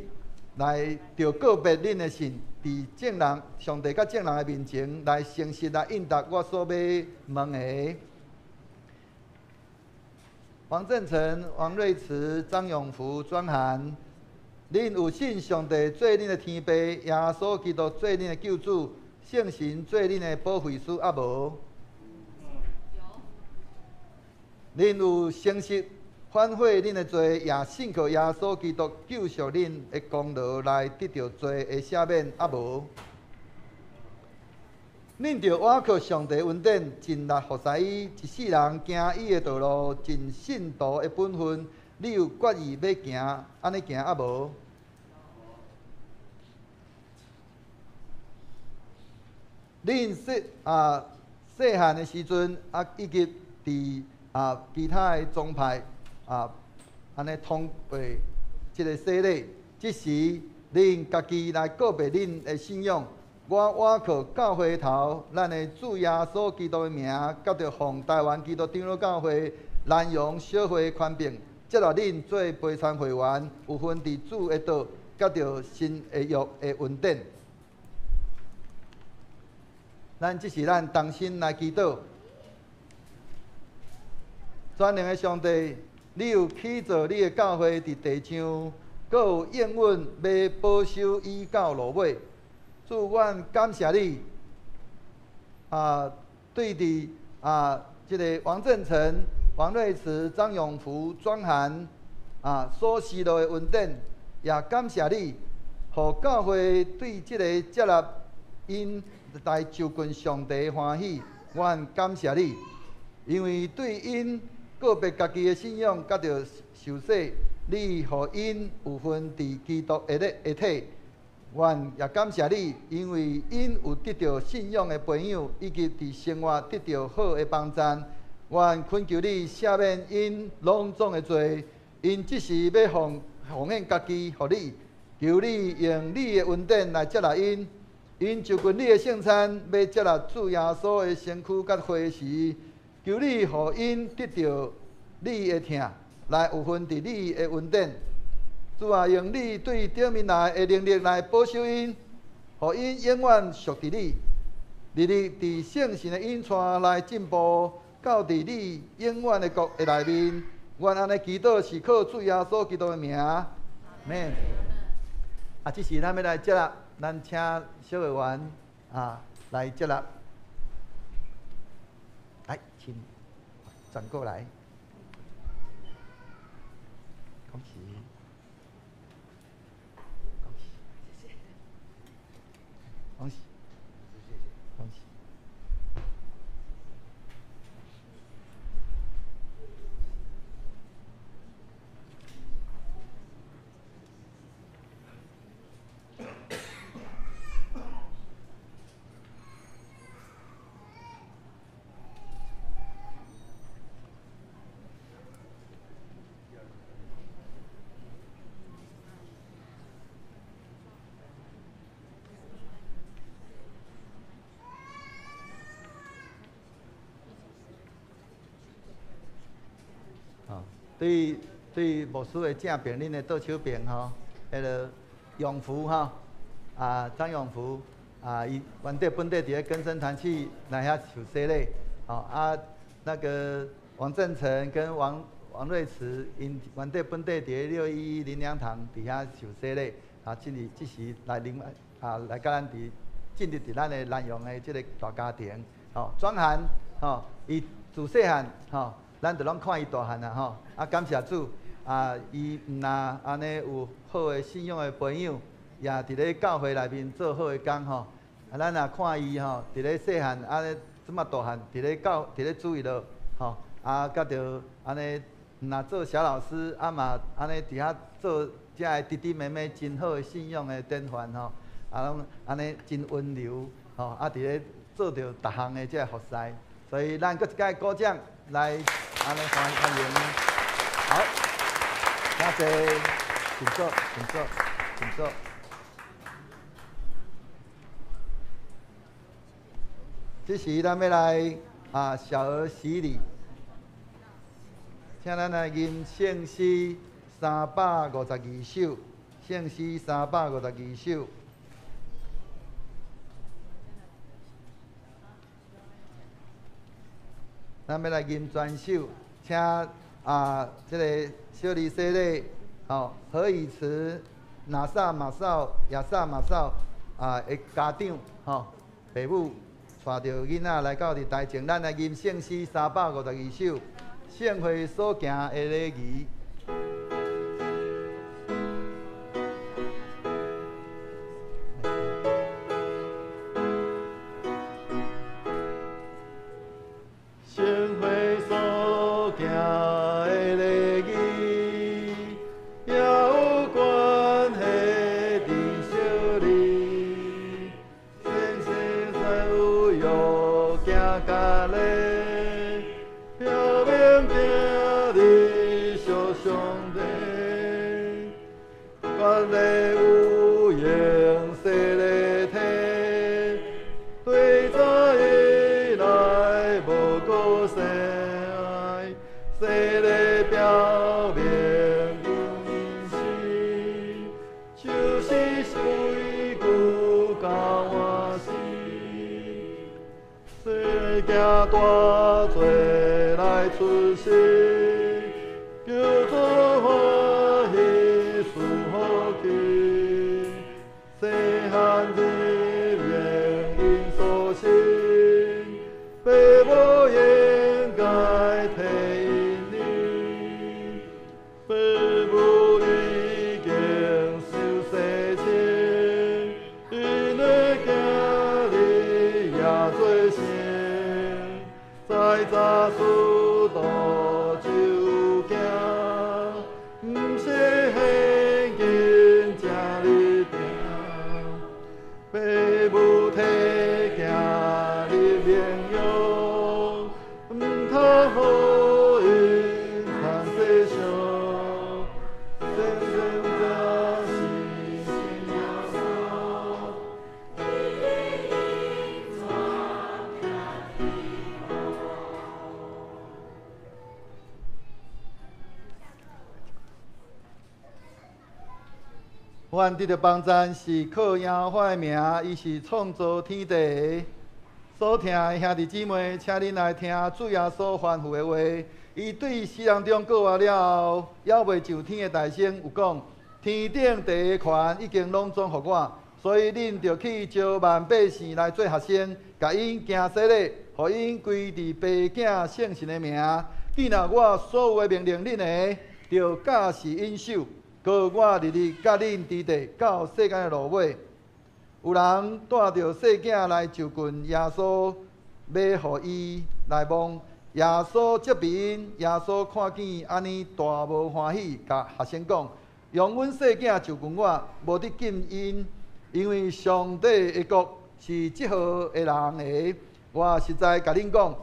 來著告別恁的信，佇眾人、上帝佮眾人的面前來誠實來應答我所欲問的。王正成、王瑞慈、張永福、莊涵，恁有信上帝做恁的天父，耶穌基督做恁的救主，聖神做恁的保惠師，抑無？有。恁有誠實反悔恁的罪，也信靠耶穌基督救贖恁的功勞來得著罪的赦免，抑無？恁著倚靠上帝恩典，盡力服侍伊，一世人行伊的道路，盡信徒的本分。你有決意欲行，按呢行抑無？恁細啊細漢的時陣啊，以及佇啊其他的宗派。啊，按呢通過這个洗禮，這時恁家己來告別恁的信仰。我倚靠教會頭，咱的主耶穌基督的名，佮著奉台灣基督長老教會南陽小會權柄，接納恁做陪餐會員，有份佇主的道，佮著新的約的恩典。咱這時咱同心來祈禱，全能的上帝。你有起造你的教會佇地上，閣有應允欲保守伊到落尾。主，阮感謝你。啊，對佇啊，這个王正成、王瑞慈、張永福、莊涵啊所施落的恩典，也感謝你，予教會對這个接納𪜶來就近上帝歡喜。阮感謝你，因為對𪜶告別家己的信仰，佮著受洗，你予𪜶有份佇基督的咧體。阮也感謝你，因為𪜶有得著信仰的培養，以及佇生活得著好的幫贊。阮懇求你赦免𪜶攏總的罪，𪜶這時欲奉獻家己予你，求你用你的恩典來接納𪜶。𪜶就近你的聖餐，欲接納主耶穌的身軀佮血時，求你予𪜶得著你的疼，來有份佇你的恩典。主啊，用你對頂面來的能力來保守𪜶，予𪜶永遠屬佇你，日日佇聖神的引帶來進步，到佇你永遠的國的內面。阮按呢祈禱是靠主耶穌基督的名，阿們。啊，這時咱欲來接納，咱請小會員啊來接納。來，請轉過來。恭喜，恭喜，謝謝，恭喜，恭喜。吼，對對牧師的正邊，恁的倒手邊吼，彼个永福吼，啊張永福，啊伊原底本底佇咧根深團契來遐受洗禮，吼啊那個王正成跟王王瑞慈，𪜶原底本底佇咧611靈糧堂佇遐受洗禮，啊，這時這時來另外啊來佮咱佇進入佇咱的南陽的這个大家庭，吼，莊涵，吼，伊自細漢，吼，咱就攏看伊大漢啊，吼，啊感謝主，啊，伊毋若按呢有好的信仰的培養，也佇咧教會內面做好的工，吼，啊，咱若看伊吼，佇咧細漢按呢這麼大漢，佇咧教佇咧主日學，吼，啊，佮著按呢毋若做小老師，啊嘛按呢佇遐做遮个弟弟妹妹真好的信仰的典範，吼，啊攏按呢真溫柔，吼，啊佇咧做著逐項的這个服侍，所以咱閣一擺鼓掌來按呢歡歡迎。好，多謝，請坐，請坐，請坐。這時咱欲來啊小兒洗禮，請咱來吟聖詩352首，聖詩352首。咱欲來吟全首，請啊這個小兒洗禮，吼何以慈、拿撒馬少、亞撒馬少啊的家長，吼爸母帶著囡仔來到佇台前，咱來吟聖詩352首，聖會所行的禮儀。聖會所行的禮儀，也有關係佇小兒，先生在有約行甲禮，表明今日屬上帝，割禮有用洗禮體，對早以來無過世，洗禮表明阮是，就是水久到活死，洗礼行大罪來出世，求主歡喜賜福去，細漢入明因所信，父母應該替𪜶哩，父母已經受洗清，𪜶的囝兒也做聖，在早使徒就行，毋是現今才入定。父母替囝兒免用，毋通予𪜶趁世上。真正才是信耶穌。阮得著幫贊是靠耶和華的名，伊是創造天地的。所聽的兄弟姊妹，請恁來聽主耶穌吩咐的話。伊對死人中復活了後，猶未上天的大聲有講：天頂地的權已經攏總予我，所以恁著去招萬百姓來做學生，共𪜶行洗禮，予𪜶歸佇父囝聖神的名。既若我所有的命令恁的，著教示𪜶守。閣我日日佮恁佇地到世間的落尾。有人帶著細囝來就近耶穌，欲予伊來摸。耶穌責備𪜶，耶穌看見按呢大無歡喜，共學生講：容阮細囝就近我，無得禁𪜶，因為上帝的國是這號的人的。我實在共恁講，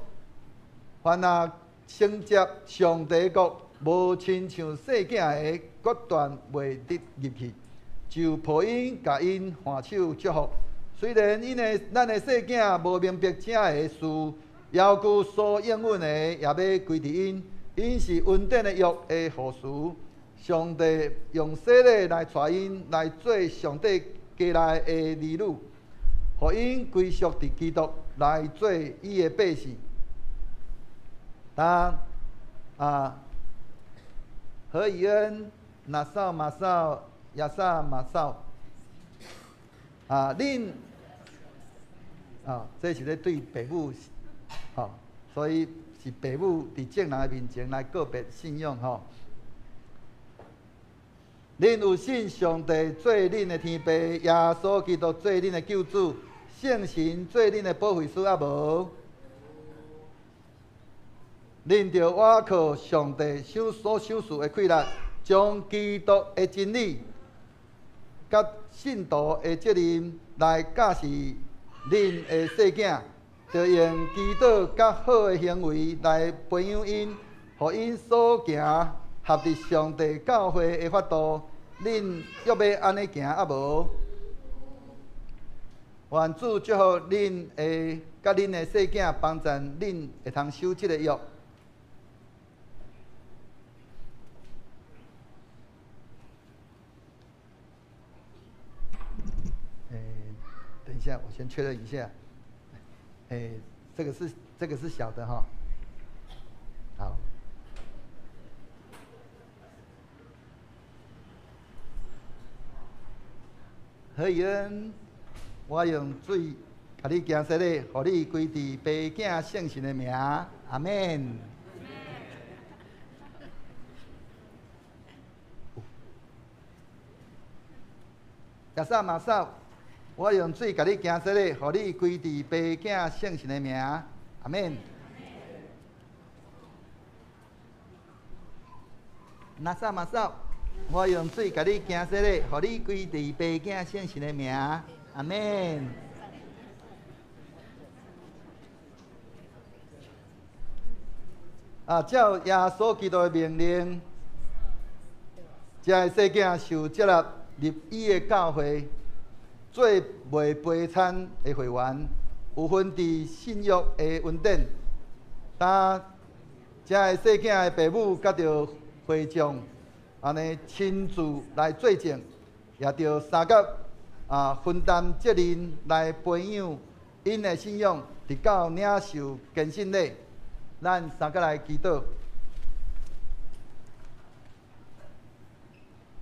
凡若承接上帝的國，無親像細囝的，決斷袂得入去。就抱𪜶，共𪜶挽手祝福。雖然𪜶的咱的細囝無明白這个事，猶閣所應允的也欲歸佇𪜶。𪜶是恩典的約的後嗣，上帝用洗禮來帶𪜶來做上帝家內的兒女，予𪜶歸屬佇基督來做伊的百姓。當啊，何以恩、拿掃、馬掃、亞薩、馬掃啊，恁啊，這是咧對爸母，吼，所以是爸母佇眾人的面前來告別信仰吼。恁有信上帝做恁的天父，耶穌基督做恁的救主，聖神做恁的保惠師，抑無？恁著倚靠上帝所賞賜的氣力，將基督的真理佮信徒的責任來教示恁的細囝，著用祈禱佮好的行為來培養𪜶，予𪜶所行合佇上帝教會的法度。恁欲欲按呢行抑無？願主祝福恁的佮恁的細囝，幫贊恁會通守這个約。等一下，我先確認一下。這個是小的哈。好。何以恩，我用水共你行洗禮，予你歸佇爸囝聖神的名，阿們。亞薩馬掃，我用水共你行洗禮，予你歸佇爸囝聖神的名，阿們。拿撒馬掃，我用水共你行洗禮，予你歸佇爸囝聖神的名，阿們。啊，照耶穌基督的命令，這个細囝受接納入伊的教會，做袂陪餐的會員，有份佇信約的恩典。當這个細囝的爸母佮著會眾，按呢親自來做證，也著相佮啊分擔責任來培養𪜶的信仰，直到領受堅信禮。咱三個來祈禱。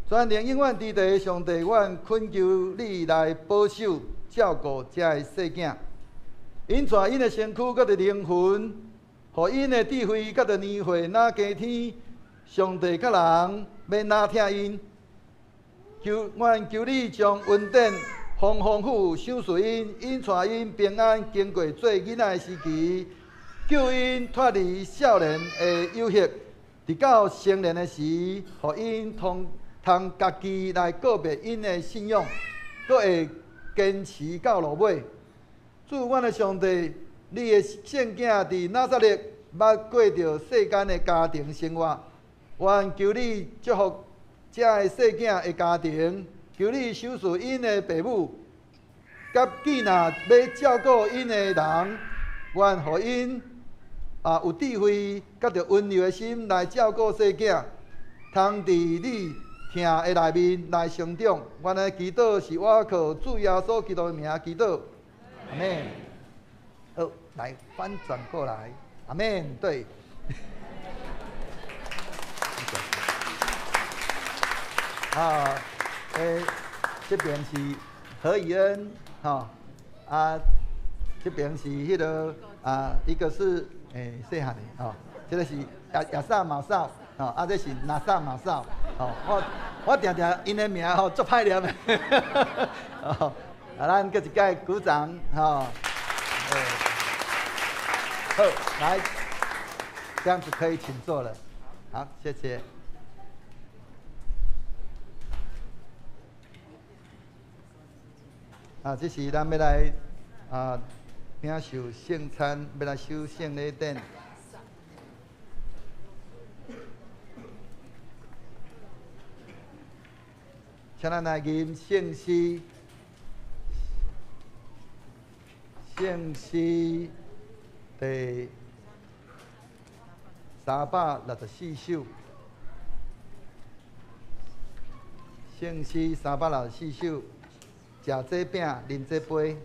全能永遠佇地的上帝，阮懇求你來保守照顧這个細囝，𪜶帶𪜶的身軀佮著靈魂，予𪜶的智慧佮著年歲若加添。上帝佮人欲若疼𪜶，求阮求你將恩典豐豐富富賞賜𪜶，𪜶帶𪜶平安經過做囡仔的時期，救𪜶脫離少年的誘惑，直到成年的時，予𪜶通通家己來告別𪜶的信仰，閣會堅持到落尾。主，阮的上帝，你的聖囝佇拿撒勒捌過著世間的家庭生活，願求你祝福這个細囝的家庭，求你賞賜𪜶的爸母，佮囝若欲照顧𪜶的人，願予𪜶啊有智慧，佮著溫柔的心來照顧細囝，通佇你疼的內面來成長。阮的祈禱是倚靠主耶穌基督的名祈禱，阿們。好，來翻轉過來，阿們，對。啊，這邊是何以恩，吼，啊，這邊是彼个啊，一個是細漢的，吼，這个是亞亞薩馬掃，吼，啊，這是拿撒馬掃，吼，我定定𪜶的名吼足歹念的，吼，啊，咱閣一擺鼓掌，吼，好，來，這樣子可以請坐了，好，謝謝。啊，這是咱欲來啊領受聖餐，欲來守聖禮典。請咱來吟聖詩，聖詩第364首，圣诗364首，食这饼，啉这杯。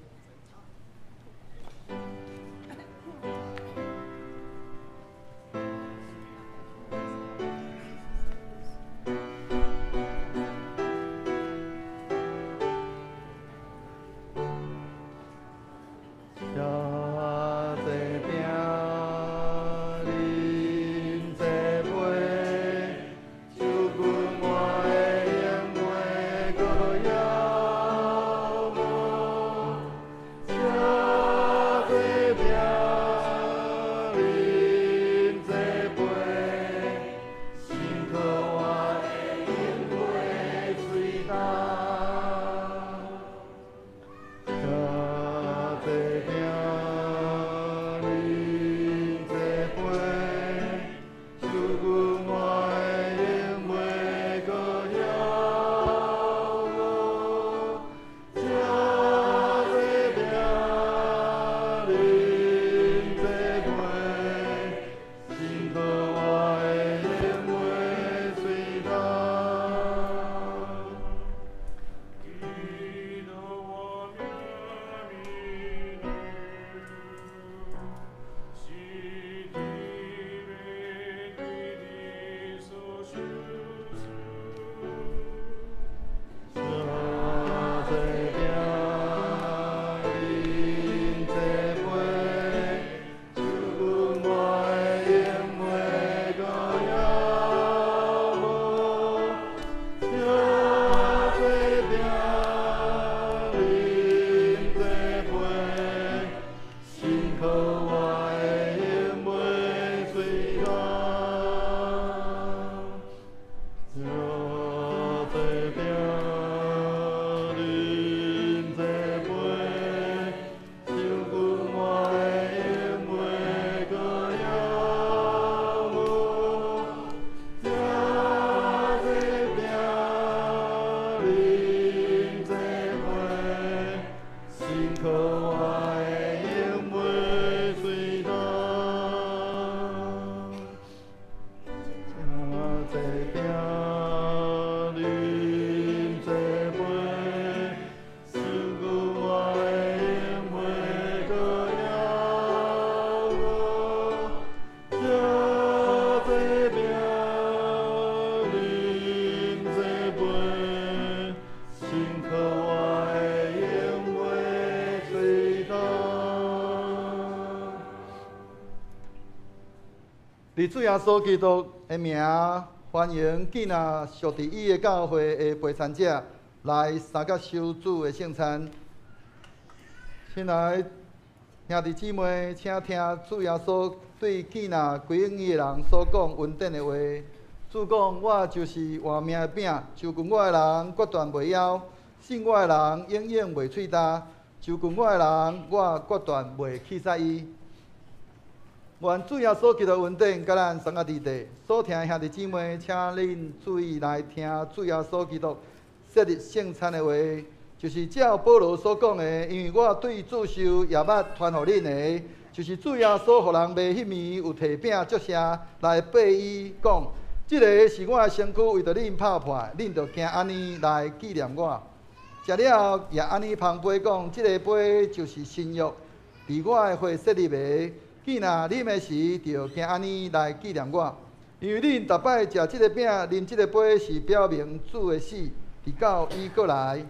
伫主耶稣基督的名，欢迎囝仔属伫伊的教会的陪餐者来参加受主的圣餐。亲爱兄弟姊妹，请听主耶稣对囝仔归向伊的人所讲恩典的话。主讲：我就是活命的饼，就近我的人决断袂枵；信我的人永远袂喙焦。就近我的人，我决断袂弃杀伊。愿主耶稣基督恩典，佮咱三个弟弟所听的兄弟姊妹，请恁注意来听主耶稣基督设立圣餐的话，就是照保罗所讲的，因为我对主受也捌传予恁的，就是主耶稣予人卖彼暝有提饼祝谢来擘伊讲，这个是我的身躯，为著恁拍破，恁著行按呢来纪念我。食了也按呢捧杯讲，这个杯就是新约，伫我的血设立的。既若啉的时，就行按呢来纪念我，因为恁逐摆食这个饼、啉这个杯，是表明主的死，直到伊阁来。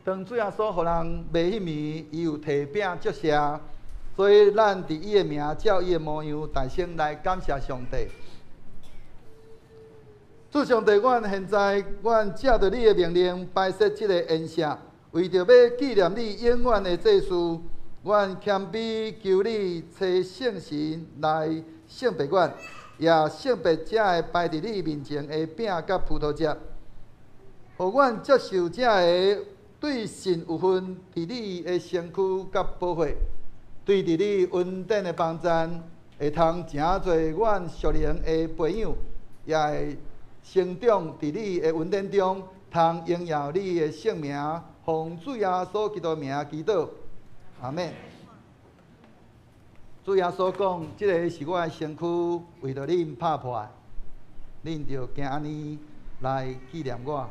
当主耶稣予人卖彼暝，伊有提饼祝谢，所以咱伫伊的名，照伊的模样，大声来感谢上帝。主上帝，阮现在，阮照著你的命令，摆设这个宴席，为著欲纪念你永远的祭事。阮谦卑求你，差圣神来圣别阮，也圣别这个摆伫你面前的饼佮葡萄汁，予阮接受这个对神有份伫你的身躯佮宝血，对伫你恩典的帮助，会通成做阮属灵的培养，也会成长伫你的恩典中，通荣耀你的圣名，奉主耶稣基督名祈祷。阿们。主耶穌講：這个是我的身軀，為著恁拍破的，恁著行按呢來紀念我。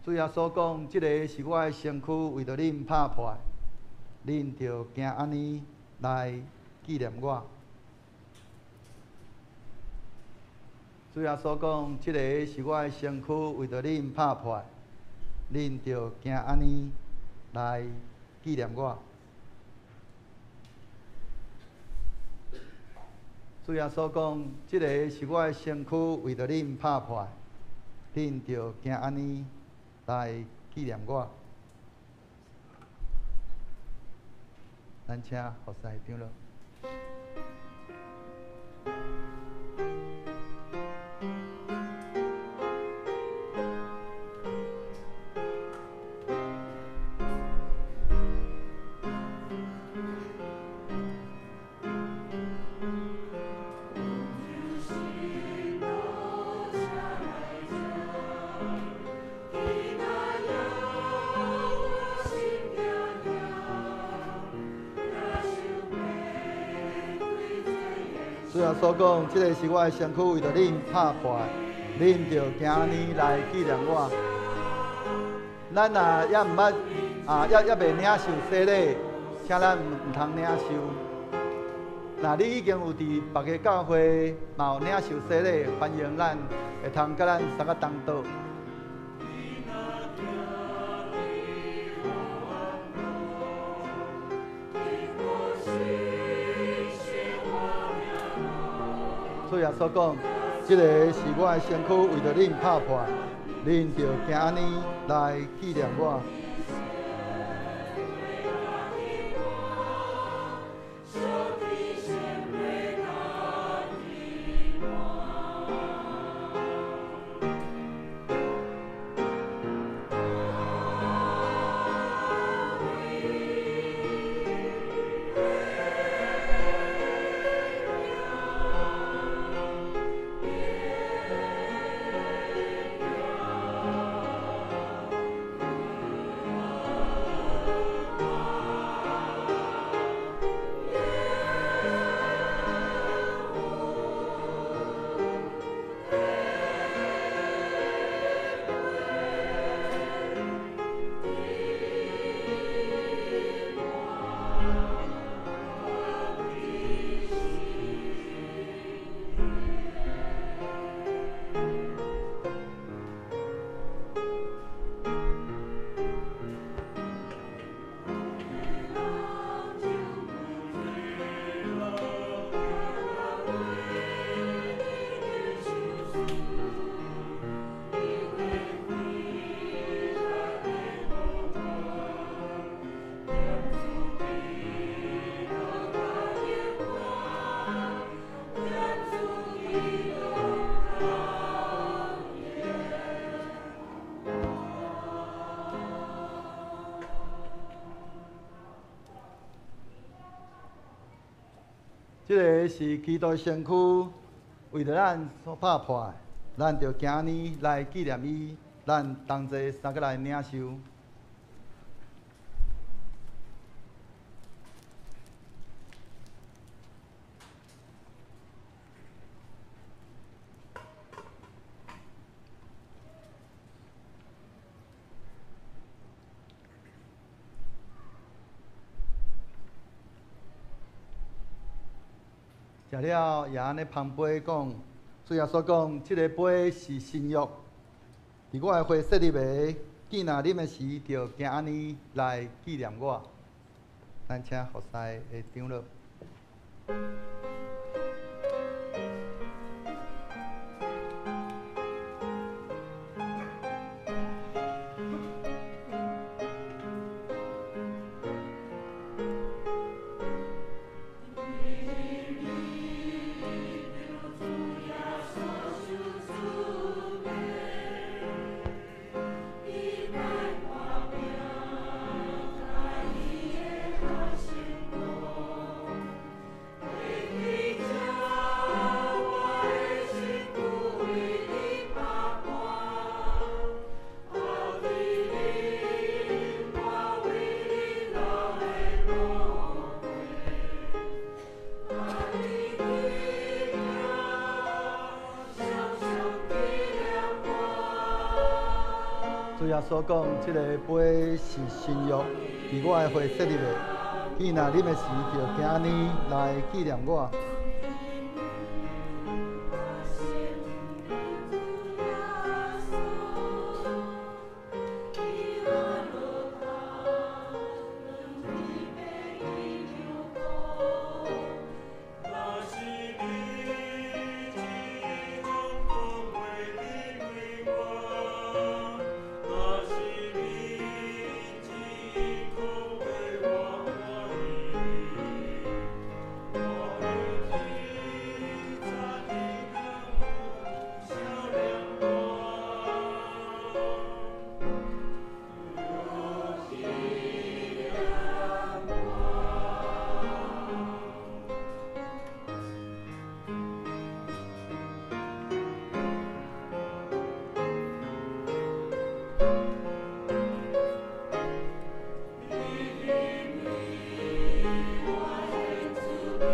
主耶穌講：這个是我的身軀，為著恁拍破的，恁著行按呢來紀念我。主耶穌講：這个是我的身軀，為著恁拍破的，恁著行按呢來紀念我。主耶穌講：這个是我的身軀，為著恁拍破的，恁著行按呢來紀念我。咱請服侍長老。主耶穌講：這个是我的身軀，為著恁拍破的，恁著行按呢來紀念我。咱若猶毋捌啊，猶未領受洗禮，請咱毋通領受。若你已經有佇別个教會嘛有領受洗禮，歡迎咱會通佮咱相佮同道。主耶穌講：這个是我的身軀，為著恁拍破的，恁著行按呢來紀念我。這个是基督身軀，為著咱所拍破的，咱著行按呢來紀念伊，咱同齊三個來領受。食了也按呢捧杯講，主耶穌講，這个杯是新約，佇我的血設立的，見若啉的時，就行按呢來紀念我。咱請服侍的長老。穌講，這个杯是新約，佇我的血設立的。彼若啉的時，就行按呢來紀念我。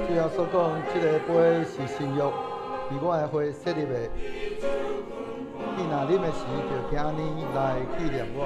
主耶穌講，這个杯是新約，佇我的血設立的。彼若啉的時，就行按呢來紀念我。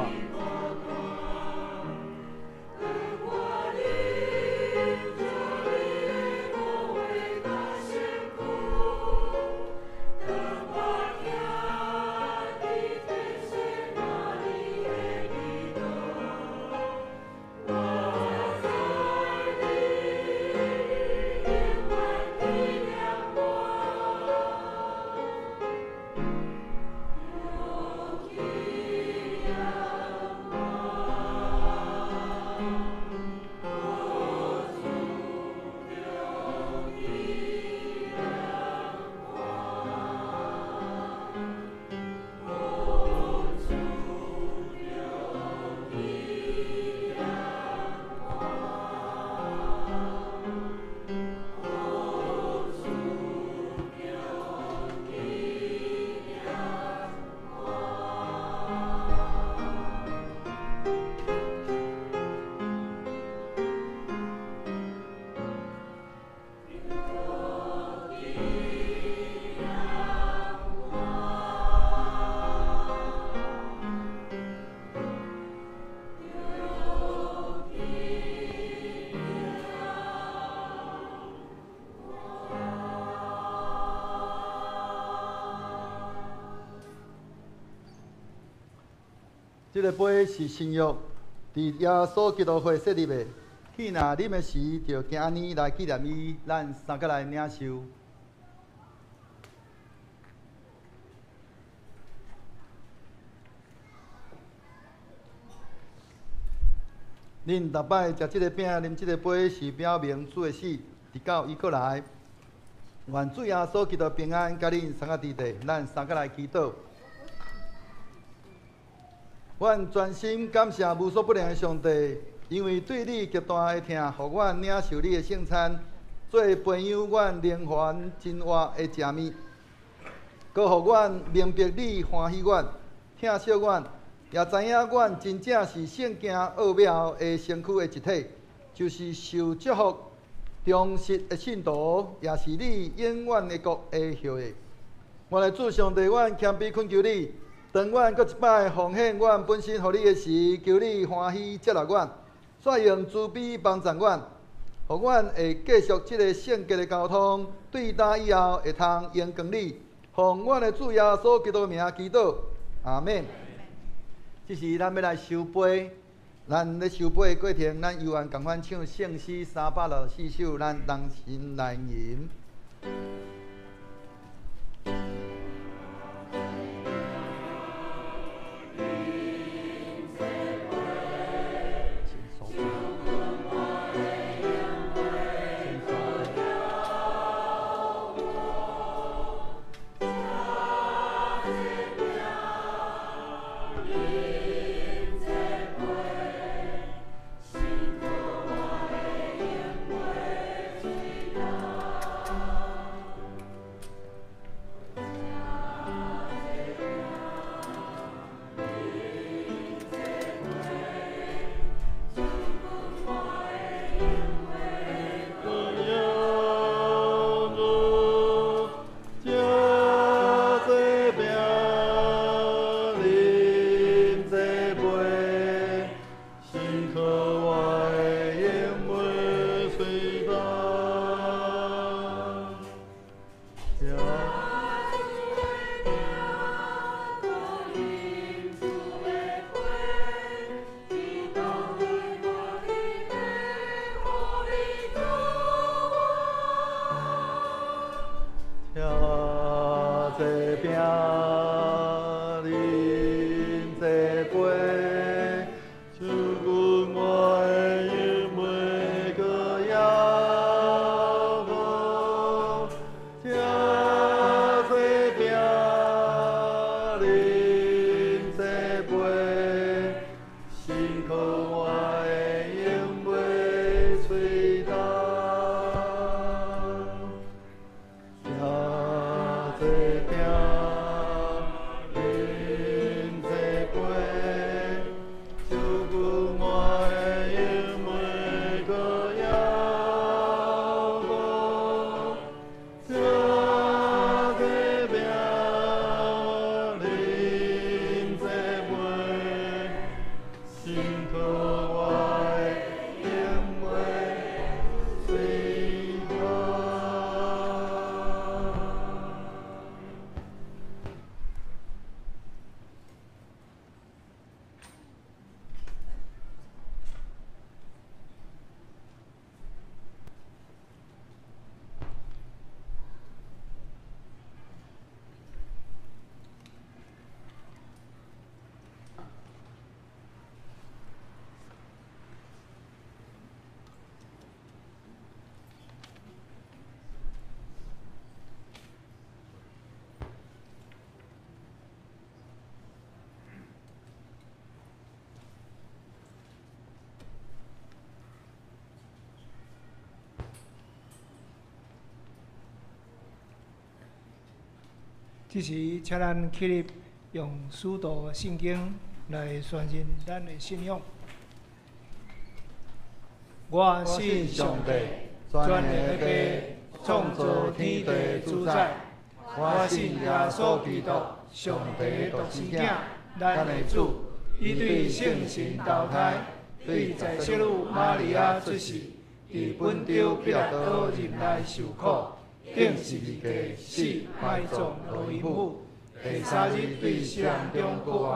這个杯是新約，佇耶穌基督血設立的。彼若啉的時，就行按呢來紀念伊。咱三個來領受。恁逐擺食這个餅、啉這个杯，是表明主的死，直到伊閣來。願主耶穌基督平安，佮恁三个佇地，咱三个來祈禱。阮全心感謝無所不能的上帝，因為對你極大的疼，予阮領受你的聖餐，做培養阮靈魂真活的食物，閣予阮明白你歡喜阮、疼惜阮，也知影阮真正是聖經奧妙的身軀的一體，就是受祝福、忠實的信徒，也是你永遠的國的後裔。我來主上帝，阮謙卑懇求你。當阮閣一擺奉獻阮本身予你的時，求你歡喜接納阮，煞用慈悲幫助阮，予阮會繼續這个聖潔的交通，對今以後會通榮光你。奉阮的主耶穌基督的名祈禱，阿們。這時咱欲來收杯，咱咧收杯的過程，咱猶原仝款唱聖詩364首，咱同心來吟。饼，啉这杯，手阮我的永袂阁枵渴。吃这饼，啉这杯，辛苦我的永袂喙焦。吃这饼，啉这杯，手阮我的永袂阁枵渴。吃这饼，啉这杯，辛苦我的永袂喙焦。這時，請咱起立，用使徒信經來宣認咱的信仰。我信上帝，全能的父，創造天地主宰。我信耶穌基督，上帝的獨生囝，咱的主。伊對聖神投胎，對在聖女瑪利亞出世，佇本丟彼拉多入內受苦，釘十字架死，埋葬落陰府，第三日對死人中復活，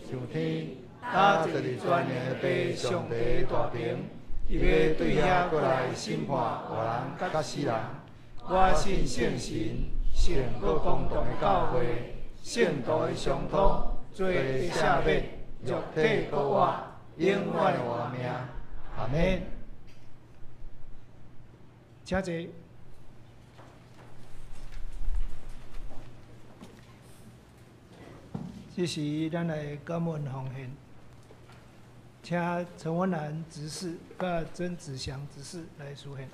上天，搭坐佇全能的父上帝大爿，伊欲對遐閣來審判活人佮死人。我信聖神，聖閣公同的教會，聖徒的相通，罪的赦免，肉體復活，永遠的活命。阿們。請坐。這時，咱來感恩奉獻，請陳文蘭執事佮曾子祥執事來書獻。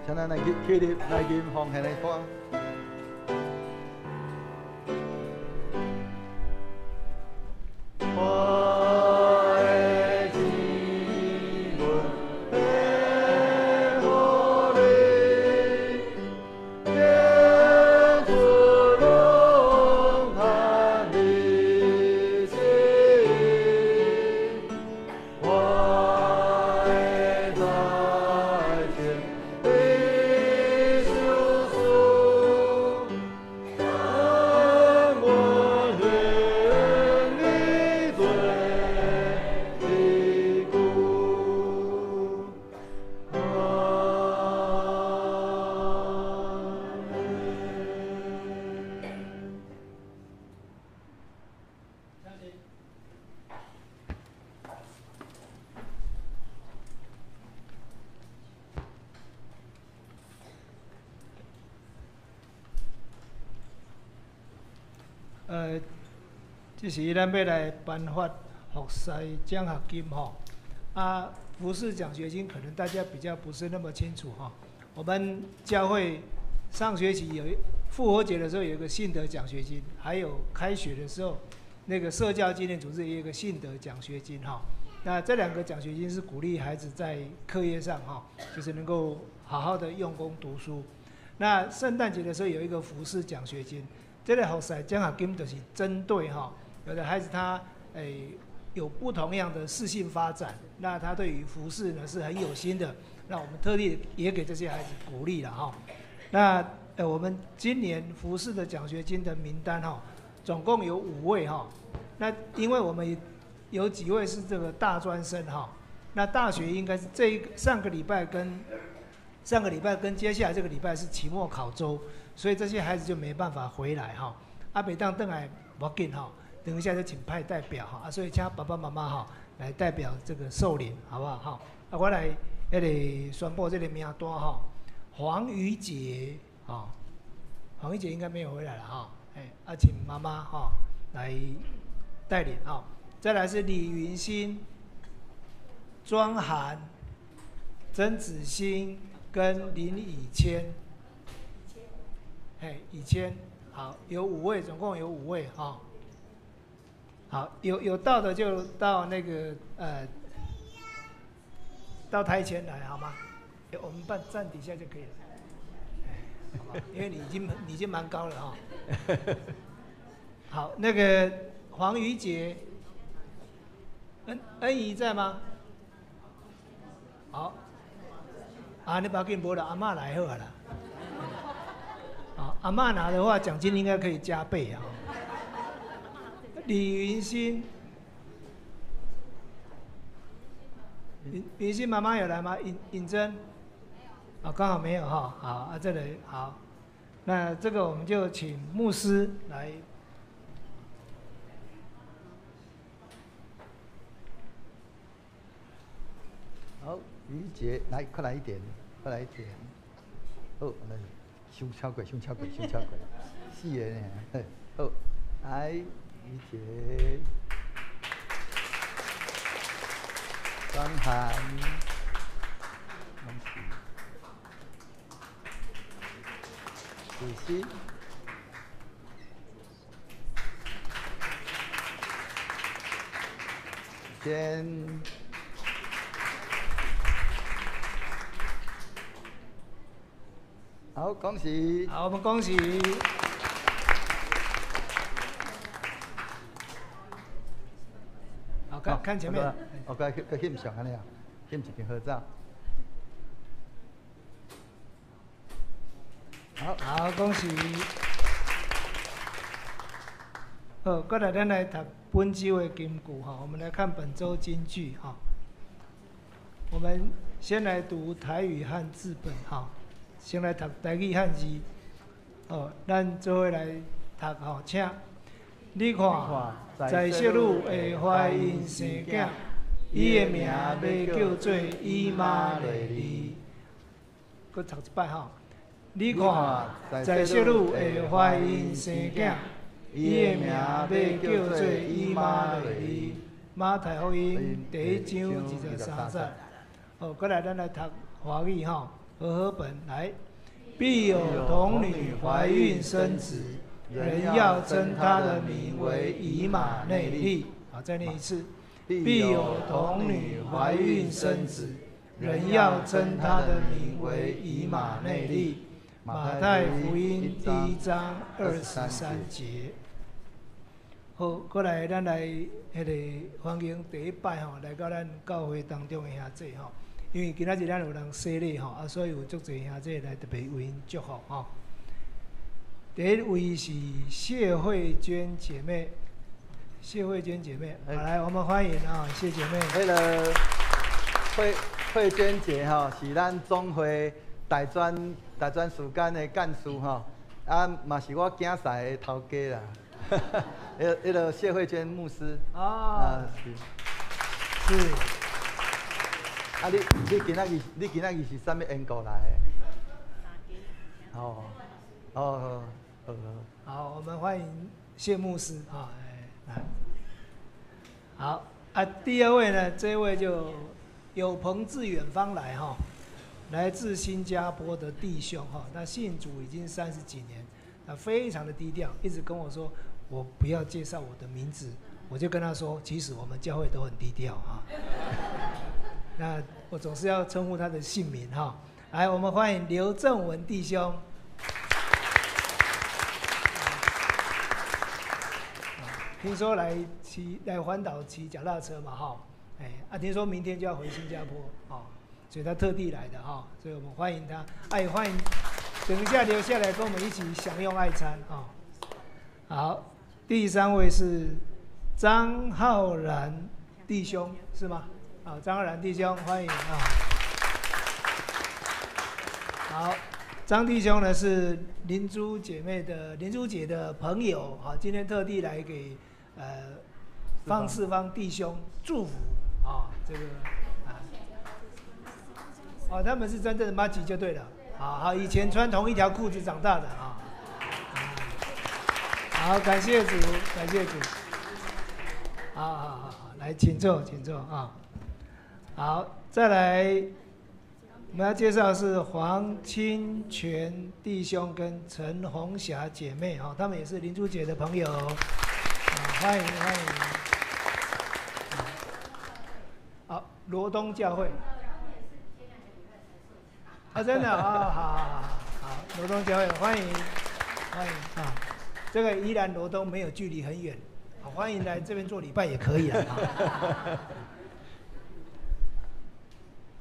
請咱來起立來吟奉獻的歌。我的錢阮献予你，献出拢趁你旨意。我的财這時咱欲來頒發服侍獎學金吼，啊，服侍獎學金可能大家比較不是那麼清楚哈。我們教會上學期有復活節的時候有一個信德獎學金，還有開學的時候那個社教紀念組織也有一個信德獎學金哈。那這兩個獎學金是鼓勵孩子在課業上哈，就是能夠好好的用功讀書。那聖誕節的時候有一個服侍獎學金，這個服侍獎學金就是針對哈，有的孩子他有不同樣的適性發展，那他對於服侍呢是很有心的，那我們特地也給這些孩子鼓勵了哈。那我們今年服侍的獎學金的名單哈，總共有5位哈。那因為我們有幾位是這個大專生哈，那大學應該是這一個上個禮拜跟上個禮拜跟接下來這個禮拜是期末考週，所以這些孩子就沒辦法回來哈。啊，袂當轉來無要緊哈，等一下就請派代表哈，啊，所以請爸爸媽媽哈來代表這個受領，好不好哈？啊，我來彼个宣布這個名單哈，黃宇杰哈，黃宇杰應該沒有回來了哈，啊，請媽媽哈來帶領哈。再來是李雲欣、莊涵、曾子欣跟林以謙，嘿，以謙，好，有5位，總共有5位哈。好，有到的就到那個到台前來好嗎？我們辦站底下就可以了，好吧？因為你已經蠻高了哈。好，那個黃瑜杰。恩怡在嗎？好，啊，你不要緊，無啦，阿嬤來好啦。好，阿嬤拿的話，獎金應該可以加倍啊。李雲欣，雲欣媽媽有來嗎？尹珍，啊，剛好沒有哈。好，啊，這裡好，那這個我們就請牧師來。好，于杰，來，快來一點，快來一點。好，來，傷超過，傷超過，傷超過，四個呢。好，來，于杰，張涵，子欣，先。好，恭喜！好，我們恭喜。好，看看前面。我該去翕相按呢啊，翕一張合照。好，好，恭喜。好，過來咱來讀本週的金句哈，我們來看本週金句哈。我們先來讀台語和字本哈。先來讀台語漢字，哦，咱做伙來讀吼，請你看，在色女會懷孕生囝，伊的名欲叫做以馬內利。閣讀一擺吼，你看，在色女會懷孕生囝，伊的名欲叫做以馬內利。馬太福音第一章23節。哦，閣來咱來讀華語吼。和合本來，必有童女懷孕生子，人要稱他的名為以馬內利。好，再念一次，必有童女懷孕生子，人要稱他的名為以馬內利。馬太福音第1章23節。好，過來，咱來彼个歡迎第一擺吼來到咱教會當中的兄弟吼。因為今仔日咱有人洗禮吼，啊，所以有足濟兄弟來特別為𪜶祝福吼。第一位是謝慧娟姐妹，謝慧娟姐妹，好，來，我們歡迎啊，謝姐妹。彼个慧娟姐吼，是咱總會大專時間的幹事吼，啊，嘛是我囝婿的頭家啦。彼个謝慧娟牧師。啊，是。是。啊！你今仔日是啥物缘故來的？哦，哦，好，好，我們歡迎謝牧師啊！来，好啊，第二位呢，這位就有朋自遠方來哈，來自新加坡的弟兄哈，那信主已經30幾年，他非常的低調，一直跟我說我不要介紹我的名字，我就跟他說，其實我們教會都很低調哈。那我總是要稱呼他的姓名哈。來，我們歡迎劉正文弟兄。聽說來騎來環島騎腳踏車嘛哈，哎啊，聽說明天就要回新加坡哦，所以他特地來的哈，所以我們歡迎他，哎，歡迎，等一下留下來跟我們一起享用愛餐啊。好，第三位是張浩然弟兄是嗎？好，張浩然弟兄歡迎啊。好，張弟兄呢是林珠姐妹的林珠姐的朋友，好，今天特地來給方四方弟兄祝福啊，這個啊，哦，他們是真正的麻吉就對了，好好，以前穿同一條褲子長大的啊，好，感謝主，感謝主，好好好好，來，請坐，請坐啊，好，再來。我們要介紹的是黃清泉弟兄跟陳紅霞姐妹哈，他們也是林珠姐的朋友，歡迎歡迎。好，羅東教會。啊，真的啊，好好好好，羅東教會歡迎歡迎啊，這個宜蘭羅東沒有距離很遠，好，歡迎來這邊做禮拜也可以啊。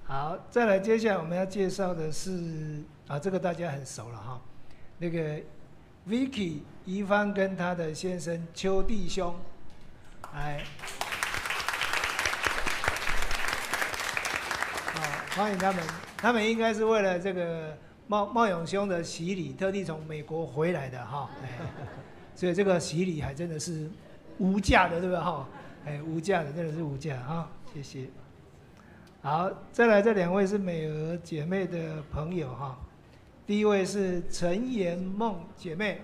好，再來，接下來我們要介紹的是啊，這個大家很熟了哈，那個 Vicky 怡芳跟她的先生邱弟兄，來，啊，歡迎他們，他們應該是為了這個茂茂勇兄的洗禮，特地從美國回來的哈，所以這個洗禮還真的是無價的，對不對哈？哎，無價的，真的是無價哈，謝謝。好，再來這兩位是美娥姐妹的朋友哈。第一位是陳妍夢姐妹，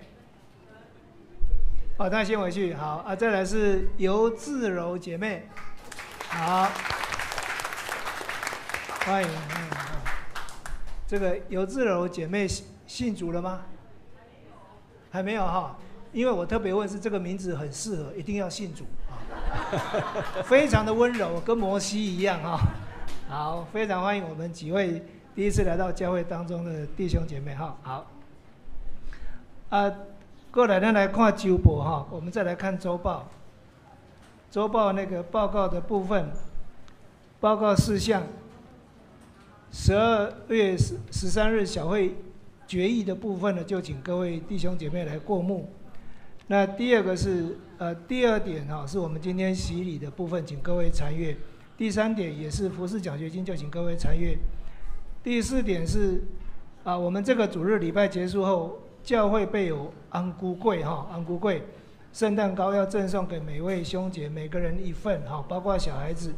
哦，她先回去。好啊，再來是尤自柔姐妹，好，歡迎歡迎。這個尤自柔姐妹信主了嗎？還沒有哈，因為我特別問是這個名字很適合，一定要信主啊，非常的溫柔，跟摩西一樣哈。好，非常歡迎我們幾位第一次來到教會當中的弟兄姐妹哈。好，啊，過來咱來看週報哈，我們再來看週報。週報那個報告的部分，報告事項，12月13日小會決議的部分呢，就請各位弟兄姐妹來過目。那第二個是第二點哈，是我們今天洗禮的部分，請各位參閱。第三點也是服事獎學金，就請各位參閱。第四點是，啊，我們這個主日禮拜結束後，教會備有紅龜粿哈，紅龜粿，聖誕糕要贈送給每位兄姐，每個人一份哈，包括小孩子。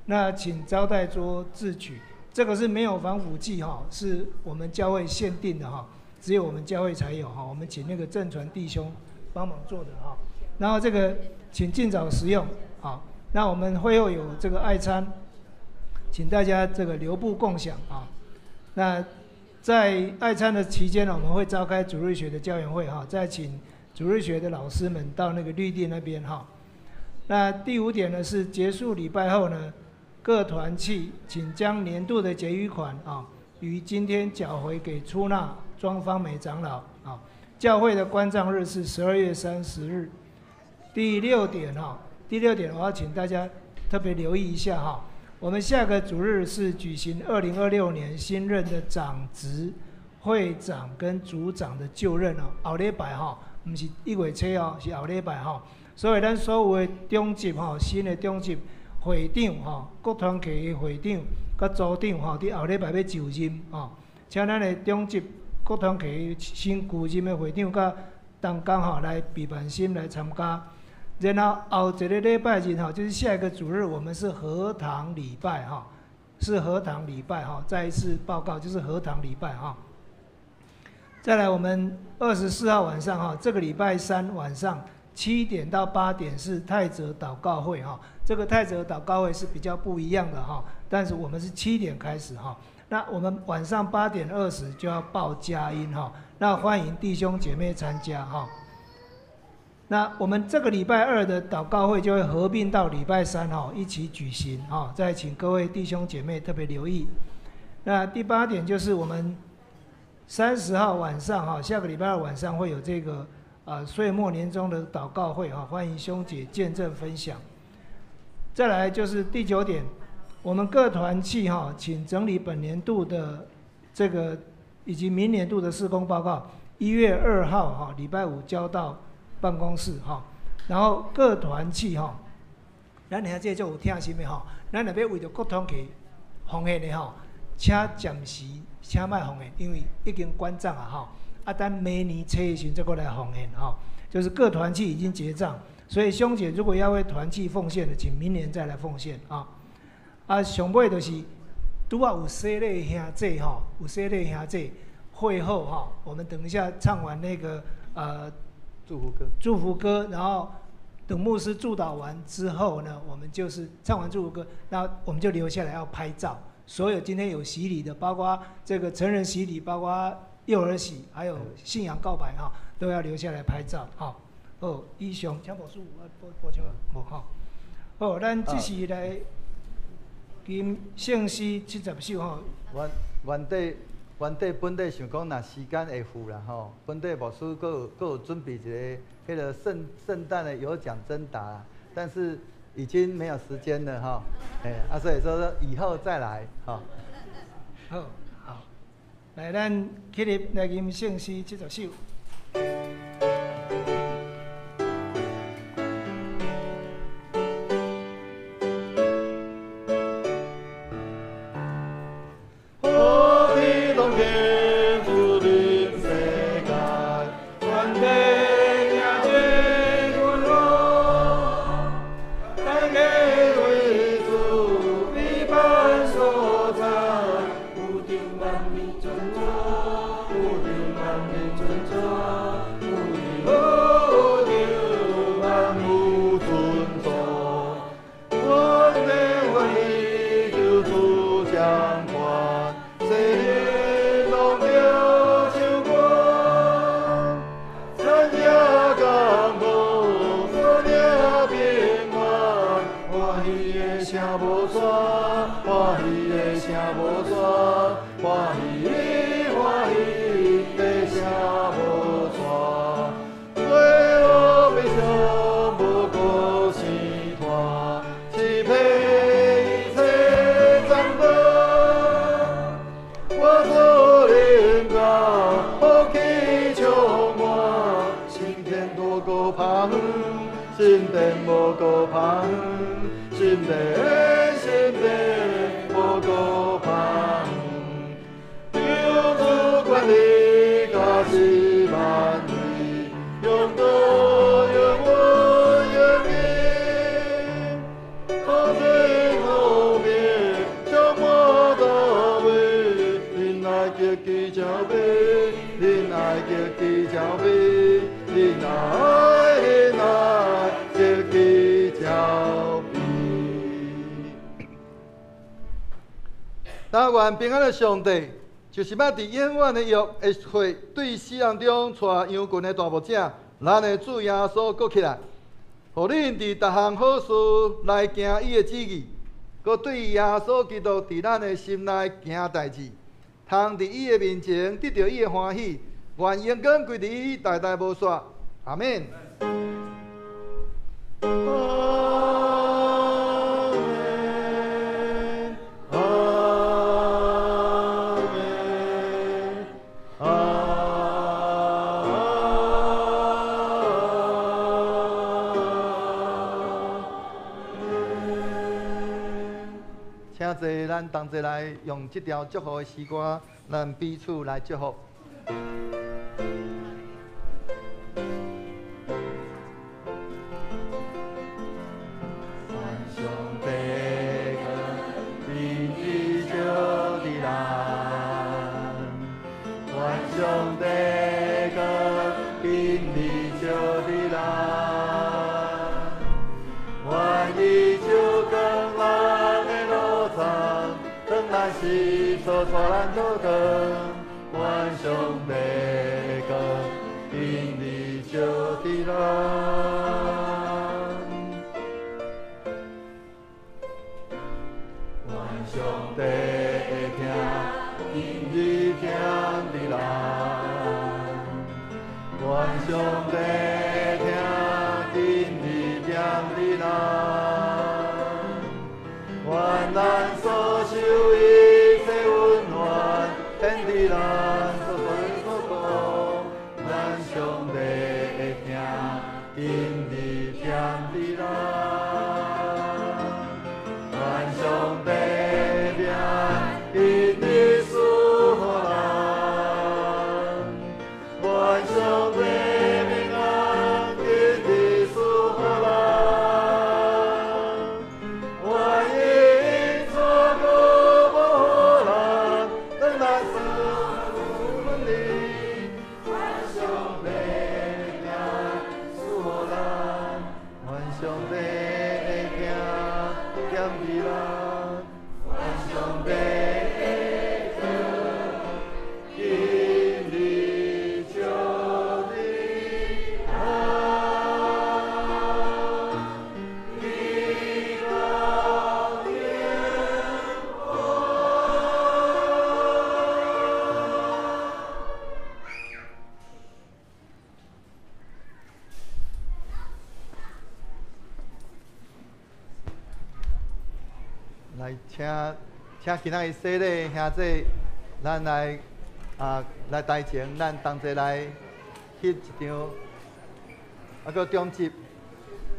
那請招待桌自取，這個是沒有防腐劑哈，是我們教會限定的哈，只有我們教會才有哈，我們請那個正傳弟兄幫忙做的哈。然後這個請盡早食用啊。那我們會後有這個愛餐，請大家這個留步共享啊。那在愛餐的期間呢，我們會召開主日學的教員會哈，再請主日學的老師們到那個綠地那邊哈。那第五點呢是結束禮拜後呢，各團契請將年度的結餘款啊，於今天繳回給出納莊方美長老啊。教會的關帳日是12月30日。第六點哈。第六點，我要請大家特別留意一下哈。我們下個主日是舉行2026年新任的長執會長跟組長的就任哦。後禮拜哈，毋是1月初哦，是後禮拜哈。所以咱所有的長執哈，新的長執會長哈，各團體的會長佮組長哈，佇後禮拜欲就任哦。請咱的長執各團體新就任的會長佮同工哈來備辦心來參加。然後後一個禮拜日哈，就是下一個主日，我們是合堂禮拜哈，是合堂禮拜哈。再一次報告，就是合堂禮拜哈。再來，我們24號晚上哈，這個禮拜三晚上7点到8点是泰泽祷告会哈，这个泰泽祷告会是比较不一样的哈，但是我们是七点开始哈，那我们晚上8点20就要报佳音哈，那欢迎弟兄姐妹参加哈。那我们这个礼拜二的祷告会就会合并到礼拜三哈一起举行哈，再请各位弟兄姐妹特别留意。那第八点就是我们30号晚上哈，下个礼拜二晚上会有这个岁末年终的祷告会哈，欢迎兄姐见证分享。再来就是第九点，我们各团契哈，请整理本年度的这个以及明年度的事工报告，1月2号哈，礼拜五交到办公室哈。然后各团契哈，咱兄弟足有疼心的吼，咱若欲为著各团契奉献的吼，请暂时请莫奉献，因为已经关账啊吼。啊，等明年初的时阵再阁来奉献吼，就是各团契已经结账，所以兄姐如果要为团契奉献的，请明年再来奉献啊。啊，上尾就是拄仔有洗礼兄姐吼，有洗礼兄姐会后吼，我们等一下唱完那个祝福歌，祝福歌，然后等牧师祝祷完之后呢，我们就是唱完祝福歌，那我们就留下来要拍照。所有今天有洗礼的，包括这个成人洗礼，包括幼儿洗，还有信仰告白哈，都要留下来拍照哈。好，以上，请牧师有补补充无吼？好，咱这是来吟圣诗70首吼。原底本底想讲，若时间会赴啦吼，本底牧师阁有准备一个彼个圣诞的有奖征答啦，但是已经没有时间了哈，哎，啊，所以说以后再来哈。好，好，来，咱起立来吟圣诗70首。但愿平安的上帝，就是捌伫永远的约的血对死人中带羊群的大牧者，咱的主耶稣阁起来，予恁伫逐项好事来行伊的旨意，阁对耶稣基督伫咱的心内行代志，通伫伊的面前得著伊的欢喜，愿荣光归伫伊，代代无煞。阿们。咱同齐来用这条祝福的诗歌，咱彼此来祝福。愿上帝阁今日照伫咱，愿上帝阁今日照伫咱。是所帶咱倒轉，願上帝的光今日照佇咱。願上帝的疼今日疼佇咱，願上帝的疼今日疼佇咱，願咱所受一切溫暖，顯佇咱所做所講，咱上帝的疼今日疼佇咱。願上帝的名今日賜予咱，願上帝平安今日賜予咱，願伊恩賜閣保護咱，當咱賜阮你，願上帝的疼賜予咱，願上帝的疼惦佇咱，願上帝的光今日照佇咱，直到永遠。來，請今仔日洗禮兄弟，咱來來台前，咱同齊來翕一張，閣中執，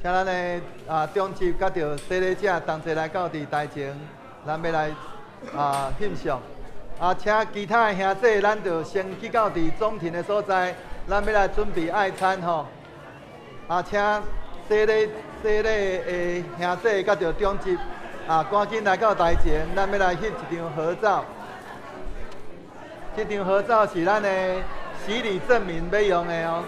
請咱的中執佮著洗禮者同齊來到佇台前，咱欲來翕相。請其他的兄弟，咱就先去到佇總庭的所在，咱欲來準備愛餐吼。請洗禮的兄弟佮著中執。趕緊來到台前，咱欲來翕一張合照。這張合照是咱的洗禮證明欲用的哦。